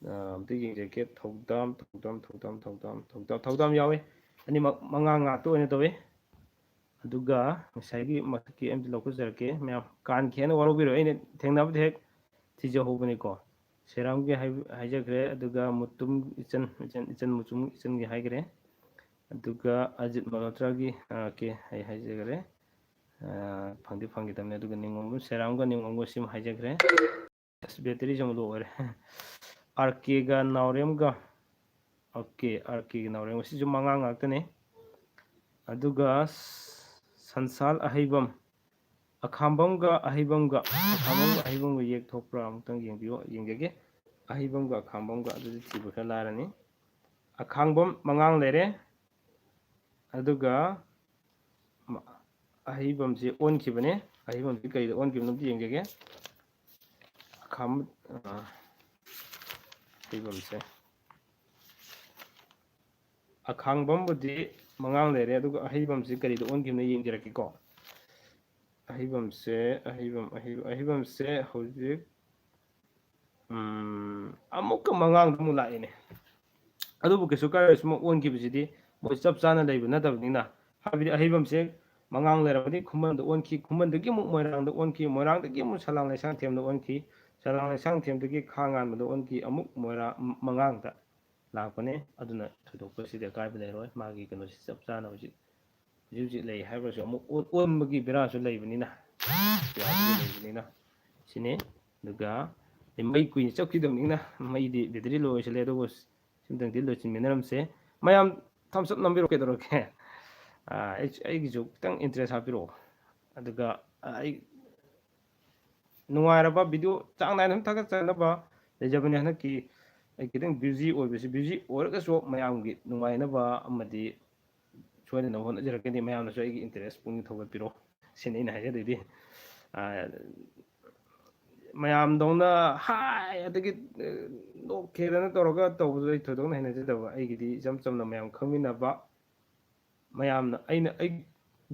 ꯑꯥ, ꯑꯝꯇ ꯌꯦꯡꯖꯔꯛꯀꯦ꯫ ꯊꯧꯗꯥꯝ, ꯊꯧꯗꯥꯝ, ꯊꯧꯗꯥꯝ, ꯊꯧꯗꯥꯝ, ꯊꯧꯗꯥꯝ, ꯊꯧꯗꯥꯝ ꯌꯥꯎꯋꯤ꯫ ꯑꯅꯤꯃꯛ ꯃꯉꯥꯡ ꯉꯥꯛꯇ ꯑꯣꯏꯅ ꯇꯧꯋꯤ꯫ ꯑꯗꯨꯒ ꯉꯁꯥꯏꯒꯤ ꯃꯊꯛꯀꯤ ꯑꯝꯇ ꯂꯧꯈꯠꯆꯔꯛꯀꯦ ꯃꯌꯥꯝ꯫ ꯀꯥꯟꯈꯤ ꯍꯥꯏꯅ ꯋꯥꯔꯧꯕꯤꯔꯣꯏ, ꯑꯩꯅ ꯊꯦꯡꯅꯕꯗ ꯍꯦꯛ ꯊꯤꯖꯍꯧꯕꯅꯤꯀꯣ꯫ ꯁꯦꯔꯥꯝꯒꯤ ꯍꯥꯏ-, ꯍꯥꯏꯖꯈ꯭ꯔꯦ, ꯑꯗꯨꯒ ꯃꯨꯇꯨꯝ ꯏꯆꯟ, ꯏꯆꯟ, ꯏꯆꯟ ꯃꯨꯆꯨꯝ ꯏꯆꯟꯒꯤ ꯍꯥꯏꯈ꯭ꯔꯦ, ꯑꯗꯨꯒ ꯑꯖꯤꯠ ꯃꯜꯍꯣꯇ꯭ꯔꯥꯒꯤ, ꯑꯥ, ꯀꯦ ꯑꯩ ꯍꯥꯏꯖꯈ꯭ꯔꯦ꯫ ꯑꯥ, ꯐꯪꯗꯤ ꯐꯪꯈꯤꯗꯕꯅꯦ, ꯑꯗꯨꯒ ꯅꯤꯡꯉꯣꯝꯕꯝ, ꯁꯦꯔꯥꯝꯒ ꯅꯤꯡꯉꯣꯝꯕꯝꯒ ꯁꯤꯃ ꯍꯥꯏꯖꯈ꯭ꯔꯦ꯫ ꯑꯁ, ꯕꯦꯇꯔꯤꯁꯦ ꯑꯃꯨꯛ ꯂꯣ ꯑꯣꯏꯔꯦ꯫ ꯑꯥꯔ ꯀꯦꯒ ꯅꯥꯎꯔꯦꯝꯒ꯫ ꯑꯣꯀꯦ, ꯑꯥꯔ ꯀꯦꯒ ꯅꯥꯎꯔꯦꯝꯒ꯫ ꯁꯤꯁꯨ ꯃꯉꯥꯡ ꯉꯥꯛꯇꯅꯦ꯫ ꯑꯗꯨꯒ ꯁꯟꯁꯥꯜ ꯑꯍꯩꯕꯝ, ꯑꯈꯥꯝꯕꯝꯒ ꯑꯍꯩꯕꯝꯒ, ꯑꯈꯥꯝꯕꯝꯒ ꯑꯍꯩꯕꯝꯒ ꯌꯦꯛ ꯊꯣꯛꯄ꯭ꯔꯥ ꯑꯃꯨꯛꯇꯪ ꯌꯦꯡꯕꯤꯌꯣ, ꯌꯦꯡꯖꯒꯦ꯫ ꯑꯍꯩꯕꯝꯒ ꯑꯈꯥꯝꯕꯝꯒ, ꯑꯗꯨꯗꯤ ꯊꯤꯕ ꯈꯔ ꯂꯥꯏꯔꯅꯤ꯫ ꯑꯈꯥꯡꯕꯝ ꯃꯉꯥꯡ ꯂꯩꯔꯦ, ꯑꯗꯨꯒ ꯃ-, ꯑꯍꯩꯕꯝꯁꯤ ꯑꯣꯟꯈꯤꯕꯅꯦ꯫ ꯑꯍꯩꯕꯝꯁꯤ ꯀꯔꯤꯗ ꯑꯣꯟꯈꯤꯕꯅꯣ ꯑꯝꯇ ꯌꯦꯡꯖꯒꯦ꯫ ꯑꯈꯥꯝ-, ꯑ, ꯑꯍꯩꯕꯝꯁꯦ꯫ ꯑꯈꯥꯡꯕꯝꯕꯨꯗꯤ ꯃꯉꯥꯡ ꯂꯩꯔꯦ, ꯑꯗꯨꯒ ꯑꯍꯩꯕꯝꯁꯤ ꯀꯔꯤꯗ ꯑꯣꯟꯈꯤꯕꯅꯣ ꯌꯦꯡꯖꯔꯛꯀꯦꯀꯣ꯫ ꯑꯍꯩꯕꯝꯁꯦ, ꯑꯍꯩꯕꯝ, ꯑꯍꯩ-, ꯑꯍꯩꯕꯝꯁꯦ ꯍꯧꯖꯤꯛ ꯎꯝ, ꯑꯃꯨꯛꯀ ꯃꯉꯥꯡꯗ ꯑꯃꯨꯛ ꯂꯥꯛꯑꯦꯅꯦ꯫ ꯑꯗꯨꯕꯨ ꯀꯩꯁꯨ ꯀꯥꯏꯔꯣꯏ, ꯁꯨꯝ ꯑꯣꯟꯈꯤꯕꯁꯤꯗꯤ ꯃꯣꯏ ꯆꯞ ꯆꯥꯅ ꯂꯩꯕ ꯅꯠꯇꯕꯅꯤꯅ꯫ ꯍꯥꯏꯕꯗꯤ ꯑꯍꯩꯕꯝꯁꯦ ꯃꯉꯥꯡ ꯂꯩꯔꯝꯃꯗꯤ ꯈꯨꯃꯟꯗ ꯑꯣꯟꯈꯤ, ꯈꯨꯃꯟꯗꯒꯤ ꯑꯃꯨꯛ ꯃꯣꯏꯔꯥꯡꯗ ꯑꯣꯟꯈꯤ, ꯃꯣꯏꯔꯥꯡꯗꯒꯤ ꯑꯃꯨꯛ ꯁꯂꯥꯡ ꯂꯩꯁꯥꯡꯊꯦꯝꯗ ꯑꯣꯟꯈꯤ, ꯁꯂꯥꯡ ꯂꯩꯁꯥꯡꯊꯦꯝꯗꯒꯤ ꯈꯥ ꯉꯥꯟꯕꯗ ꯑꯣꯟꯈꯤ, ꯑꯃꯨꯛ ꯃꯣꯏꯔꯥꯡ, ꯃꯉꯥꯡꯗ ꯂꯥꯛꯄꯅꯦ꯫ ꯑꯗꯨꯅ ꯊꯣꯏꯗꯣꯛꯄ ꯁꯤꯗꯤ ꯑꯀꯥꯏꯕ ꯂꯩꯔꯣꯏ꯫ ꯃꯥꯒꯤ ꯀꯩꯅꯣꯁꯤ ꯆꯞ ꯆꯥꯅ ꯍꯧꯖꯤꯛ, ꯍꯧꯖꯤꯛ ꯍꯧꯖꯤꯛ ꯂꯩ ꯍꯥꯏꯕꯁꯨ ꯑꯃꯨꯛ ꯑꯣꯟ-, ꯑꯣꯟꯕꯒꯤ ꯕꯦꯔꯥꯁꯨ ꯂꯩꯕꯅꯤꯅ, ꯌꯥꯗꯕꯒꯤ ꯂꯩꯕꯅꯤꯅ ꯁꯤꯅꯤ꯫ ꯑꯗꯨꯒ ꯑꯩ ꯃꯩ ꯀꯨꯏꯅ ꯆꯠꯈꯤꯗꯕꯅꯤꯅ ꯃꯩꯗꯤ battery low ꯑꯣꯏꯁꯜꯂꯦ꯫ ꯑꯗꯨꯕꯨ ꯁꯤꯝꯇꯪꯗꯤ ꯂꯣꯏꯁꯤꯟꯃꯤꯟꯅꯔꯝꯁꯦ꯫ ꯃꯌꯥꯝ thumbs up ꯅꯝꯕꯤꯔꯣ ꯀꯩꯗꯧꯔꯒꯦ? ꯑꯥ, ꯑꯩ, ꯑꯩꯒꯤꯁꯨ ꯈꯤꯇꯪ interest ꯍꯥꯞꯄꯤꯔꯛꯑꯣ꯫ ꯑꯗꯨꯒ ꯑꯩ ꯅꯨꯡꯉꯥꯏꯔꯕ video ꯆꯥꯡ ꯅꯥꯏꯅ ꯑꯗꯨꯝ ꯊꯥꯒꯠꯆꯅꯕ ꯂꯩꯖꯕꯅꯤ꯫ ꯍꯟꯗꯛꯀꯤ ꯑꯩ ꯈꯤꯇꯪ busy ꯑꯣꯏꯕꯁꯤ, busy ꯑꯣꯏꯔꯒꯁꯨ ꯃꯌꯥꯝꯒꯤ ꯅꯨꯡꯉꯥꯏꯅꯕ ꯑꯃꯗꯤ ꯁꯣꯏꯗꯅ ꯍꯣꯠꯅꯖꯔꯛꯀꯅꯤ꯫ ꯃꯌꯥꯝꯅꯁꯨ ꯑꯩꯒꯤ interest ꯄꯨꯛꯅꯤꯡ ꯊꯧꯒꯠꯄꯤꯔꯣ, ꯁꯤꯅꯤ ꯑꯩꯅ ꯍꯥꯏꯖꯗꯣꯏꯗꯤ꯫ ꯑꯥ, ꯃꯌꯥꯝꯗꯧꯅ ꯍꯥꯏ ꯑꯗꯒꯤ, ꯑ, ꯅꯣꯛ ꯈꯦꯗꯅ ꯇꯧꯔꯒ ꯇꯧꯕꯗꯣ ꯑꯩ ꯊꯣꯏꯗꯣꯛꯅ ꯍꯩꯅꯖꯗꯕ꯫ ꯑꯩꯒꯤꯗꯤ ꯏꯆꯝ ꯆꯝꯅ ꯃꯌꯥꯝ ꯈꯪꯃꯤꯟꯅꯕ, ꯃꯌꯥꯝꯅ ꯑꯩꯅ, ꯑꯩ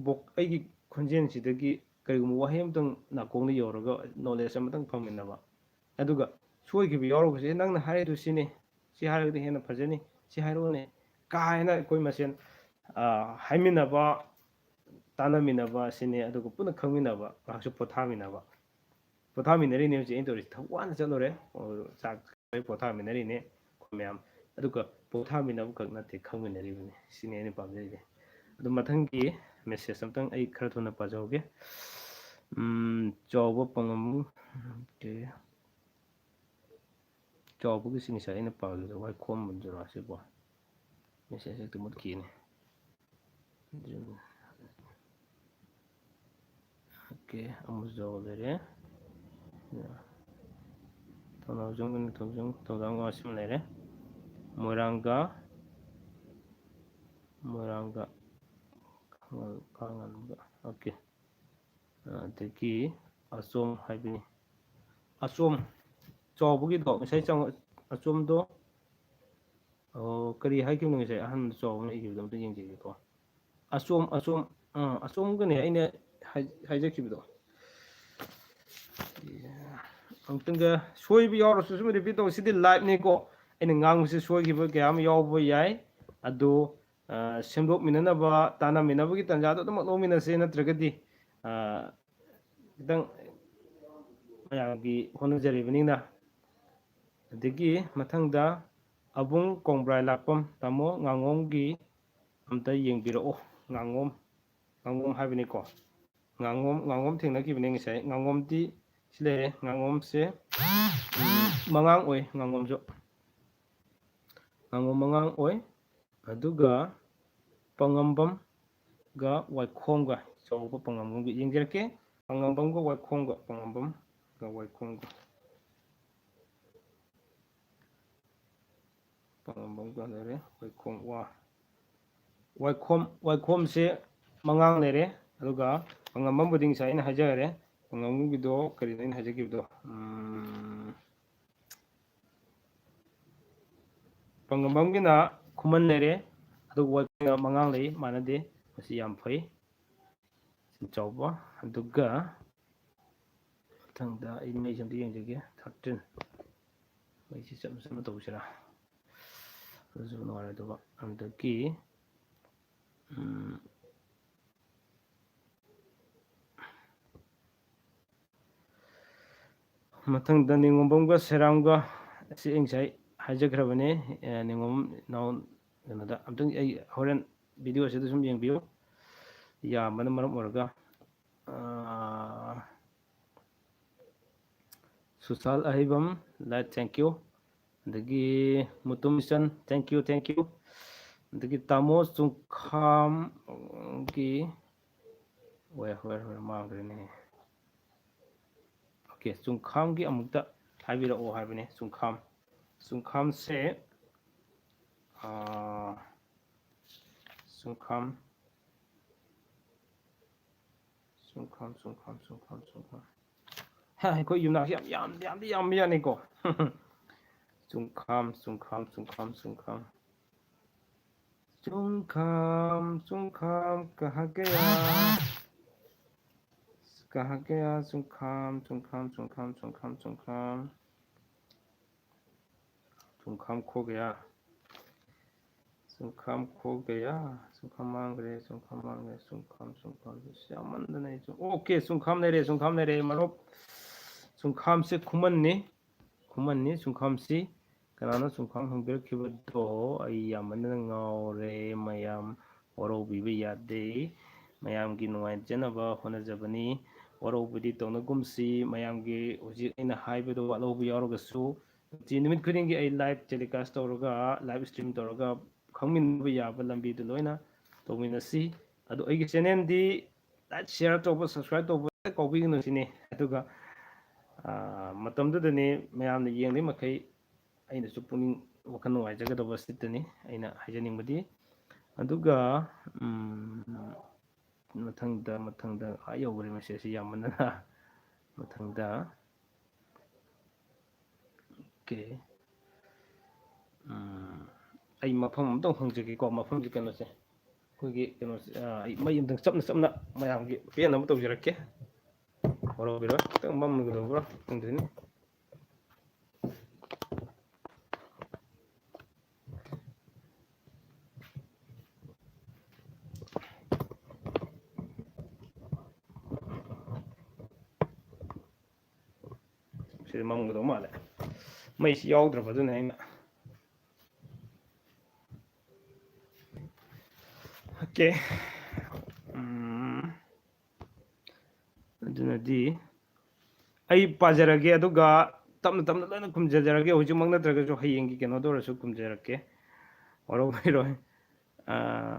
ꯕꯣꯛ-, ꯑꯩꯒꯤ ꯈꯣꯟꯖꯦꯜꯁꯤꯗꯒꯤ ꯀꯔꯤꯒꯨꯝꯕ ꯋꯥꯍꯩ ꯑꯃꯇꯪ ꯅꯥꯀꯣꯡꯗ ꯌꯧꯔꯒ knowledge ꯑꯃꯇꯪ ꯐꯪꯃꯤꯟꯅꯕ꯫ ꯑꯗꯨꯒ ꯁꯣꯏꯈꯤꯕ ꯌꯥꯎꯔꯒꯁꯨ, "ꯑꯦ, ꯅꯪꯅ ꯍꯥꯏꯔꯤꯗꯨ ꯁꯤꯅꯤ, ꯁꯤ ꯍꯥꯏꯔꯒꯗꯤ ꯍꯦꯟꯅ ꯐꯖꯅꯤ, ꯁꯤ ꯍꯥꯏꯔꯛꯎꯅꯦ" ꯀꯥꯏꯅ ꯑꯩꯈꯣꯏ ꯃꯁꯦꯟ, ꯑ, ꯍꯥꯏꯃꯤꯟꯅꯕ, ꯇꯥꯟꯅꯃꯤꯟꯅꯕ ꯑꯁꯤꯅꯤ꯫ ꯑꯗꯨꯒ ꯄꯨꯟꯅ ꯈꯪꯃꯤꯟꯅꯕ, ꯉꯥꯏꯍꯥꯛꯁꯨ ꯄꯣꯊꯥꯃꯤꯟꯅꯕ꯫ ꯄꯣꯊꯥꯃꯤꯟꯅꯔꯤꯅꯦ ꯍꯧꯖꯤꯛ ꯑꯩꯅ ꯇꯧꯔꯤꯁꯦ꯫ ꯊꯕꯛ ꯋꯥꯅ ꯆꯠꯂꯨꯔꯦ, ꯆꯥꯛ ꯆꯥꯔꯦ, ꯄꯣꯊꯥꯃꯤꯟꯅꯔꯤꯅꯦ ꯑꯩꯈꯣꯏ ꯃꯌꯥꯝ꯫ ꯑꯗꯨꯒ ꯄꯣꯊꯥꯃꯤꯟꯅꯕ ꯈꯛ ꯅꯠꯇꯦ, ꯈꯪꯃꯤꯟꯅꯔꯤꯕꯅꯤ꯫ ꯁꯤꯅꯤ ꯑꯩꯅ ꯄꯥꯝꯖꯔꯤꯁꯦ꯫ ꯑꯗꯨ ꯃꯊꯪꯒꯤ message ꯑꯝꯇꯪ ꯑꯩ ꯈꯔ ꯊꯨꯅ ꯄꯥꯖꯍꯧꯒꯦ꯫ ꯎꯝ, ꯆꯥꯎꯕ ꯄꯥꯉꯝ, okay꯫ ꯆꯥꯎꯕꯒꯤꯁꯤ ꯉꯁꯥꯏ ꯑꯩꯅ ꯄꯥꯈꯤꯕꯗꯣ ꯋꯥꯏꯈꯣꯝ ꯃꯟꯖꯨꯔꯥ ꯁꯤꯕꯣ? Message ꯍꯦꯛꯇ ꯃꯨꯠꯈꯤꯅꯦ꯫ Okay, ꯑꯃꯨꯖꯥꯎ ꯂꯩꯔꯦ꯫ ꯊꯧꯅꯥꯎꯖꯝ, ꯊꯧꯖꯝ, ꯊꯧꯖꯥꯝ ꯉꯥꯁꯤꯝ ꯂꯩꯔꯦ꯫ ꯃꯣꯏꯔꯥꯡꯒ, ꯃꯣꯏꯔꯥꯡꯒ, ꯈꯥꯉ-, ꯈꯥꯉꯟꯕ꯫ Okay꯫ ꯑꯗꯒꯤ ꯑꯆꯣꯝ ꯍꯥꯏꯕꯅꯤ꯫ ꯑꯆꯣꯝ ꯆꯥꯎꯕꯒꯤꯗꯣ, ꯉꯁꯥꯏ ꯆꯪ-, ꯑꯆꯣꯝꯗꯣ, ꯑꯣ, ꯀꯔꯤ ꯍꯥꯏꯈꯤꯕꯅꯣ ꯉꯁꯥꯏ ꯑꯍꯥꯟꯕꯗ ꯆꯥꯎꯕꯅ ꯏꯈꯤꯕꯗꯣ? ꯑꯝꯇ ꯌꯦꯡꯖꯒꯦꯀꯣ꯫ ꯑꯆꯣꯝ, ꯑꯆꯣꯝ, ꯑꯥ, ꯑꯆꯣꯝꯒꯅꯦ ꯑꯩꯅ ꯍꯥꯏ-, ꯍꯥꯏꯖꯈꯤꯕꯗꯣ꯫ ꯑꯃꯨꯛꯇꯪꯒ ꯁꯣꯏꯕ ꯌꯥꯎꯔꯁꯨ ꯁꯨꯝ ꯔꯤꯄꯤꯠ ꯇꯧ꯫ ꯁꯤꯗꯤ ꯂꯥꯏꯞꯅꯤꯀꯣ, ꯑꯩꯅ ꯉꯥꯡꯕꯁꯤ ꯁꯣꯏꯈꯤꯕ ꯀꯌꯥ ꯑꯃ ꯌꯥꯎꯕ ꯌꯥꯏ꯫ ꯑꯗꯣ ꯁꯦꯝꯗꯣꯛꯃꯤꯟꯅꯅꯕ, ꯇꯥꯟꯅꯃꯤꯟꯅꯕꯒꯤ ꯇꯥꯟꯖꯥꯗꯣ ꯑꯗꯨꯃꯛ ꯂꯧꯃꯤꯟꯅꯁꯦ, ꯅꯠꯇ꯭ꯔꯒꯗꯤ ꯈꯤꯇꯪ ꯃꯌꯥꯝꯒꯤ ꯍꯣꯠꯅꯖꯔꯤꯕꯅꯤꯅ꯫ ꯑꯗꯒꯤ ꯃꯊꯪꯗ ꯑꯕꯨꯡ ꯀꯣꯡꯕ꯭ꯔꯥꯏ ꯂꯥꯛꯄꯝ, ꯇꯥꯃꯣ ꯉꯥꯉꯣꯝꯒꯤ ꯑꯝꯇ ꯌꯦꯡꯕꯤꯔꯛꯑꯣ꯫ ꯉꯥꯉꯣꯝ, ꯉꯥꯉꯣꯝ ꯍꯥꯏꯕꯅꯤꯀꯣ꯫ ꯉꯥꯉꯣꯝ, ꯉꯥꯉꯣꯝ ꯊꯦꯡꯅꯈꯤꯕꯅꯦ ꯉꯁꯥꯏ꯫ ꯉꯥꯉꯣꯝꯗꯤ ꯁꯤ ꯂꯩꯔꯦ꯫ ꯉꯥꯉꯣꯝꯁꯦ, ꯎꯝ, ꯃꯉꯥꯡ ꯑꯣꯏ꯫ ꯉꯥꯉꯣꯝꯁꯨ ꯉꯥꯉꯣꯝ ꯃꯉꯥꯡ ꯑꯣꯏ꯫ ꯑꯗꯨꯒ ꯄꯉꯝꯕꯝꯒ ꯋꯥꯏꯈꯣꯝꯒ, ꯆꯥꯎꯕ ꯄꯉꯝꯕꯝꯒ ꯌꯦꯡꯖꯔꯛꯀꯦ꯫ ꯄꯉꯝꯕꯝꯒ ꯋꯥꯏꯈꯣꯝꯒ, ꯄꯉꯝꯕꯝꯒ ꯋꯥꯏꯈꯣꯝꯒ꯫ ꯄꯉꯝꯕꯝꯒ ꯂꯩꯔꯦ, ꯋꯥꯏꯈꯣꯝ, ꯋꯥ-, ꯋꯥꯏꯈꯣꯝ, ꯋꯥꯏꯈꯣꯝꯁꯦ ꯃꯉꯥꯡ ꯂꯩꯔꯦ, ꯑꯗꯨꯒ ꯄꯉꯝꯕꯝꯕꯨꯗꯤ ꯉꯁꯥꯏ ꯑꯩꯅ ꯍꯥꯏꯖꯈꯔꯦ꯫ ꯄꯉꯝꯕꯝꯒꯤꯗꯣ ꯀꯔꯤꯅꯣ ꯑꯩꯅ ꯍꯥꯏꯖꯈꯤꯕꯗꯣ? ꯎꯝ, ꯄꯉꯝꯕꯝꯒꯤꯅ ꯈꯨꯃꯟ ꯂꯩꯔꯦ, ꯑꯗꯨꯒ ꯋꯥꯏꯈꯣꯝꯒꯤꯅ ꯃꯉꯥꯡ ꯂꯩ, ꯃꯥꯟꯅꯗꯦ꯫ ꯃꯁꯤ ꯌꯥꯝ ꯐꯩ, ꯁꯤꯡ ꯆꯥꯎꯕ꯫ ꯑꯗꯨꯒ ꯃꯊꯪꯗ ꯑꯩ ꯃꯩꯁꯦ ꯑꯝꯇ ꯌꯦꯡꯖꯒꯦ꯫ ꯊꯥꯔꯇꯤꯟ, ꯃꯩꯁꯦ ꯆꯞꯅ ꯆꯞꯅ ꯇꯧꯁꯤꯔꯥ? ꯑꯗꯨꯁꯨ ꯅꯨꯡꯉꯥꯏꯔꯣꯏꯗꯕ꯫ ꯑꯗꯒꯤ, ꯎꯝ, ꯃꯊꯪꯗ ꯅꯤꯉꯣꯝꯕꯝꯒ ꯁꯦꯔꯥꯝꯒ, ꯑꯁꯤ ꯑꯩ ꯉꯁꯥꯏ ꯍꯥꯏꯖꯈ꯭ꯔꯕꯅꯦ꯫ ꯑꯦ, ꯅꯤꯉꯣꯝꯕꯝ ꯏꯅꯥꯎ ꯀꯩꯅꯣꯗ ꯑꯝꯇꯪ ꯑꯩ ꯍꯣꯔꯦꯟ ꯚꯤꯗꯤꯑꯣꯁꯤꯗ ꯁꯨꯝ ꯌꯦꯡꯕꯤꯌꯨ, ꯌꯥꯝꯕꯅ ꯃꯔꯝ ꯑꯣꯏꯔꯒ꯫ ꯑꯥ, ꯁꯨꯁꯥꯜ ꯑꯍꯩꯕꯝ, like, thank you꯫ ꯑꯗꯒꯤ ꯃꯨꯇꯨꯝ ꯏꯆꯟ, thank you, thank you꯫ ꯑꯗꯒꯤ ꯇꯥꯃꯣ ꯆꯨꯡꯈꯥꯝꯒꯤ, ꯍꯣꯏ, ꯍꯣꯏ, ꯍꯣꯏ, ꯃꯥꯡꯈ꯭ꯔꯦꯅꯦ꯫ ꯑꯣꯀꯦ, ꯆꯨꯡꯈꯥꯝꯒꯤ ꯑꯃꯨꯛꯇ ꯍꯥꯏꯕꯤꯔꯛꯑꯣ ꯍꯥꯏꯕꯅꯦ꯫ ꯆꯨꯡꯈꯥꯝ, ꯆꯨꯡꯈꯥꯝꯁꯦ, ꯑꯥ, ꯆꯨꯡꯈꯥꯝ, ꯆꯨꯡꯈꯥꯝ, ꯆꯨꯡꯈꯥꯝ, ꯆꯨꯡꯈꯥꯝ, ꯆꯨꯡꯈꯥꯝ꯫ ꯍꯥ, ꯑꯩꯈꯣꯏ ꯌꯨꯝꯅꯥꯛꯁꯤ ꯌꯥꯝ ꯌꯥꯝ, ꯌꯥꯝꯗꯤ ꯌꯥꯝꯕ ꯌꯥꯠꯅꯤꯀꯣ꯫ ꯆꯨꯡꯈꯥꯝ, ꯆꯨꯡꯈꯥꯝ, ꯆꯨꯡꯈꯥꯝ, ꯆꯨꯡꯈꯥꯝ꯫ ꯆꯨꯡꯈꯥꯝ, ꯆꯨꯡꯈꯥꯝ, ꯀꯍꯥ ꯒꯌꯥ? ꯀꯍꯥ ꯒꯌꯥ ꯆꯨꯡꯈꯥꯝ, ꯆꯨꯡꯈꯥꯝ, ꯆꯨꯡꯈꯥꯝ, ꯆꯨꯡꯈꯥꯝ, ꯆꯨꯡꯈꯥꯝ꯫ ꯆꯨꯡꯈꯥꯝ ꯈꯣ ꯒꯌꯥ꯫ ꯆꯨꯡꯈꯥꯝ ꯈꯣ ꯒꯌꯥ꯫ ꯆꯨꯡꯈꯥꯝ ꯃꯥꯡꯈ꯭ꯔꯦ, ꯆꯨꯡꯈꯥꯝ ꯃꯥꯡꯈ꯭ꯔꯦ, ꯆꯨꯡꯈꯥꯝ, ꯆꯨꯡꯈꯥꯝ꯫ ꯑꯁ, ꯌꯥꯝꯃꯟꯗꯅ ꯑꯩ ꯆꯨꯡ-, OK, ꯆꯨꯡꯈꯥꯝ ꯂꯩꯔꯦ, ꯆꯨꯡꯈꯥꯝ ꯂꯩꯔꯦ, ꯃꯔꯨꯞ꯫ ꯆꯨꯡꯈꯥꯝꯁꯦ ꯈꯨꯃꯟꯅꯤ꯫ ꯈꯨꯃꯟꯅꯤ, ꯆꯨꯡꯈꯥꯝꯁꯤ꯫ ꯀꯅꯥꯅꯣ ꯆꯨꯡꯈꯥꯝ ꯍꯪꯕꯤꯔꯛꯈꯤꯕꯗꯣ? ꯑꯩ ꯌꯥꯝꯃꯟꯗꯅ ꯉꯥꯎꯔꯦ ꯃꯌꯥꯝ꯫ ꯋꯥꯔꯧꯕꯤꯕ ꯌꯥꯗꯦ꯫ ꯃꯌꯥꯝꯒꯤ ꯅꯨꯡꯉꯥꯏꯖꯅꯕ ꯍꯣꯠꯅꯖꯕꯅꯤ꯫ ꯋꯥꯔꯧꯕꯗꯤ ꯇꯧꯅꯒꯨꯝꯁꯤ꯫ ꯃꯌꯥꯝꯒꯤ ꯍꯧꯖꯤꯛ ꯑꯩꯅ ꯍꯥꯏꯕꯗꯣ ꯋꯥꯠꯍꯧꯕ ꯌꯥꯎꯔꯒꯁꯨ, ꯅꯨꯡꯇꯤ ꯅꯨꯃꯤꯠ ꯈꯨꯗꯤꯡꯒꯤ ꯑꯩ live telecast ꯇꯧꯔꯒ, live stream ꯇꯧꯔꯒ ꯈꯪꯃꯤꯟꯅꯕ ꯌꯥꯕ ꯂꯝꯕꯤꯗꯨ ꯂꯣꯏꯅ ꯇꯧꯃꯤꯟꯅꯁꯤ꯫ ꯑꯗꯣ ꯑꯩꯒꯤ channel ꯗꯤ like, share ꯇꯧꯕ, subscribe ꯇꯧꯕ ꯀꯥꯎꯕꯤꯒꯅꯨ ꯁꯤꯅꯤ꯫ ꯑꯗꯨꯒ, ꯑꯥ, ꯃꯇꯝꯗꯨꯗꯅꯤ ꯃꯌꯥꯝꯅ ꯌꯦꯡꯂꯤ ꯃꯈꯩ ꯑꯩꯅꯁꯨ ꯄꯨꯛꯅꯤꯡ ꯋꯥꯈꯜ ꯅꯨꯡꯉꯥꯏꯖꯒꯗꯧꯕ ꯁꯤꯠꯇꯅꯤ ꯑꯩꯅ ꯍꯥꯏꯖꯅꯤꯡꯕꯗꯤ꯫ ꯑꯗꯨꯒ, ꯎꯝ, ꯃꯊꯪꯗ, ꯃꯊꯪꯗ ꯑꯥ ꯌꯧꯈ꯭ꯔꯦ message ꯁꯤ ꯌꯥꯝꯃꯟꯗꯅ꯫ ꯃꯊꯪꯗ, OK꯫ ꯎꯝ, ꯑꯩ ꯃꯐꯝ ꯑꯝꯇꯪ ꯍꯣꯡꯖꯒꯦꯀꯣ, ꯃꯐꯝꯁꯦ ꯀꯩꯅꯣꯁꯦ, ꯑꯩꯈꯣꯏꯒꯤ ꯀꯩꯅꯣꯁꯦ, ꯑꯥ, ꯑꯩ ꯃꯩ ꯑꯝꯇꯪ ꯆꯞꯅ ꯆꯞꯅ ꯃꯌꯥꯝꯒꯤ ꯄꯦꯟꯅꯕ ꯇꯧꯖꯔꯛꯀꯦ꯫ ꯋꯥꯔꯧꯕꯤꯔꯣꯏ, ꯈꯤꯇꯪ ꯃꯝꯒꯗꯧꯕ꯭ꯔꯥ ꯈꯪꯗꯦꯅꯦ꯫ ꯁꯤꯗ ꯃꯝꯒꯗꯧ ꯃꯥꯜꯂꯦ, ꯃꯩꯁꯤ ꯌꯥꯎꯗ꯭ꯔꯕ, ꯑꯗꯨꯅ ꯑꯩꯅ꯫ OK꯫ ꯎꯝ꯫ ꯑꯗꯨꯅꯗꯤ ꯑꯩ ꯄꯥꯖꯔꯒꯦ, ꯑꯗꯨꯒ ꯇꯞꯅ ꯇꯞꯅ ꯂꯣꯏꯅ ꯈꯨꯝꯖꯖꯔꯒꯦ꯫ ꯍꯧꯖꯤꯛꯃꯛ ꯅꯠꯇ꯭ꯔꯒꯁꯨ ꯍꯌꯦꯡꯒꯤ ꯀꯩꯅꯣꯗ ꯑꯣꯏꯔꯁꯨ ꯈꯨꯝꯖꯔꯛꯀꯦ, ꯋꯥꯔꯧꯕꯤꯔꯣꯏ꯫ ꯑꯥ,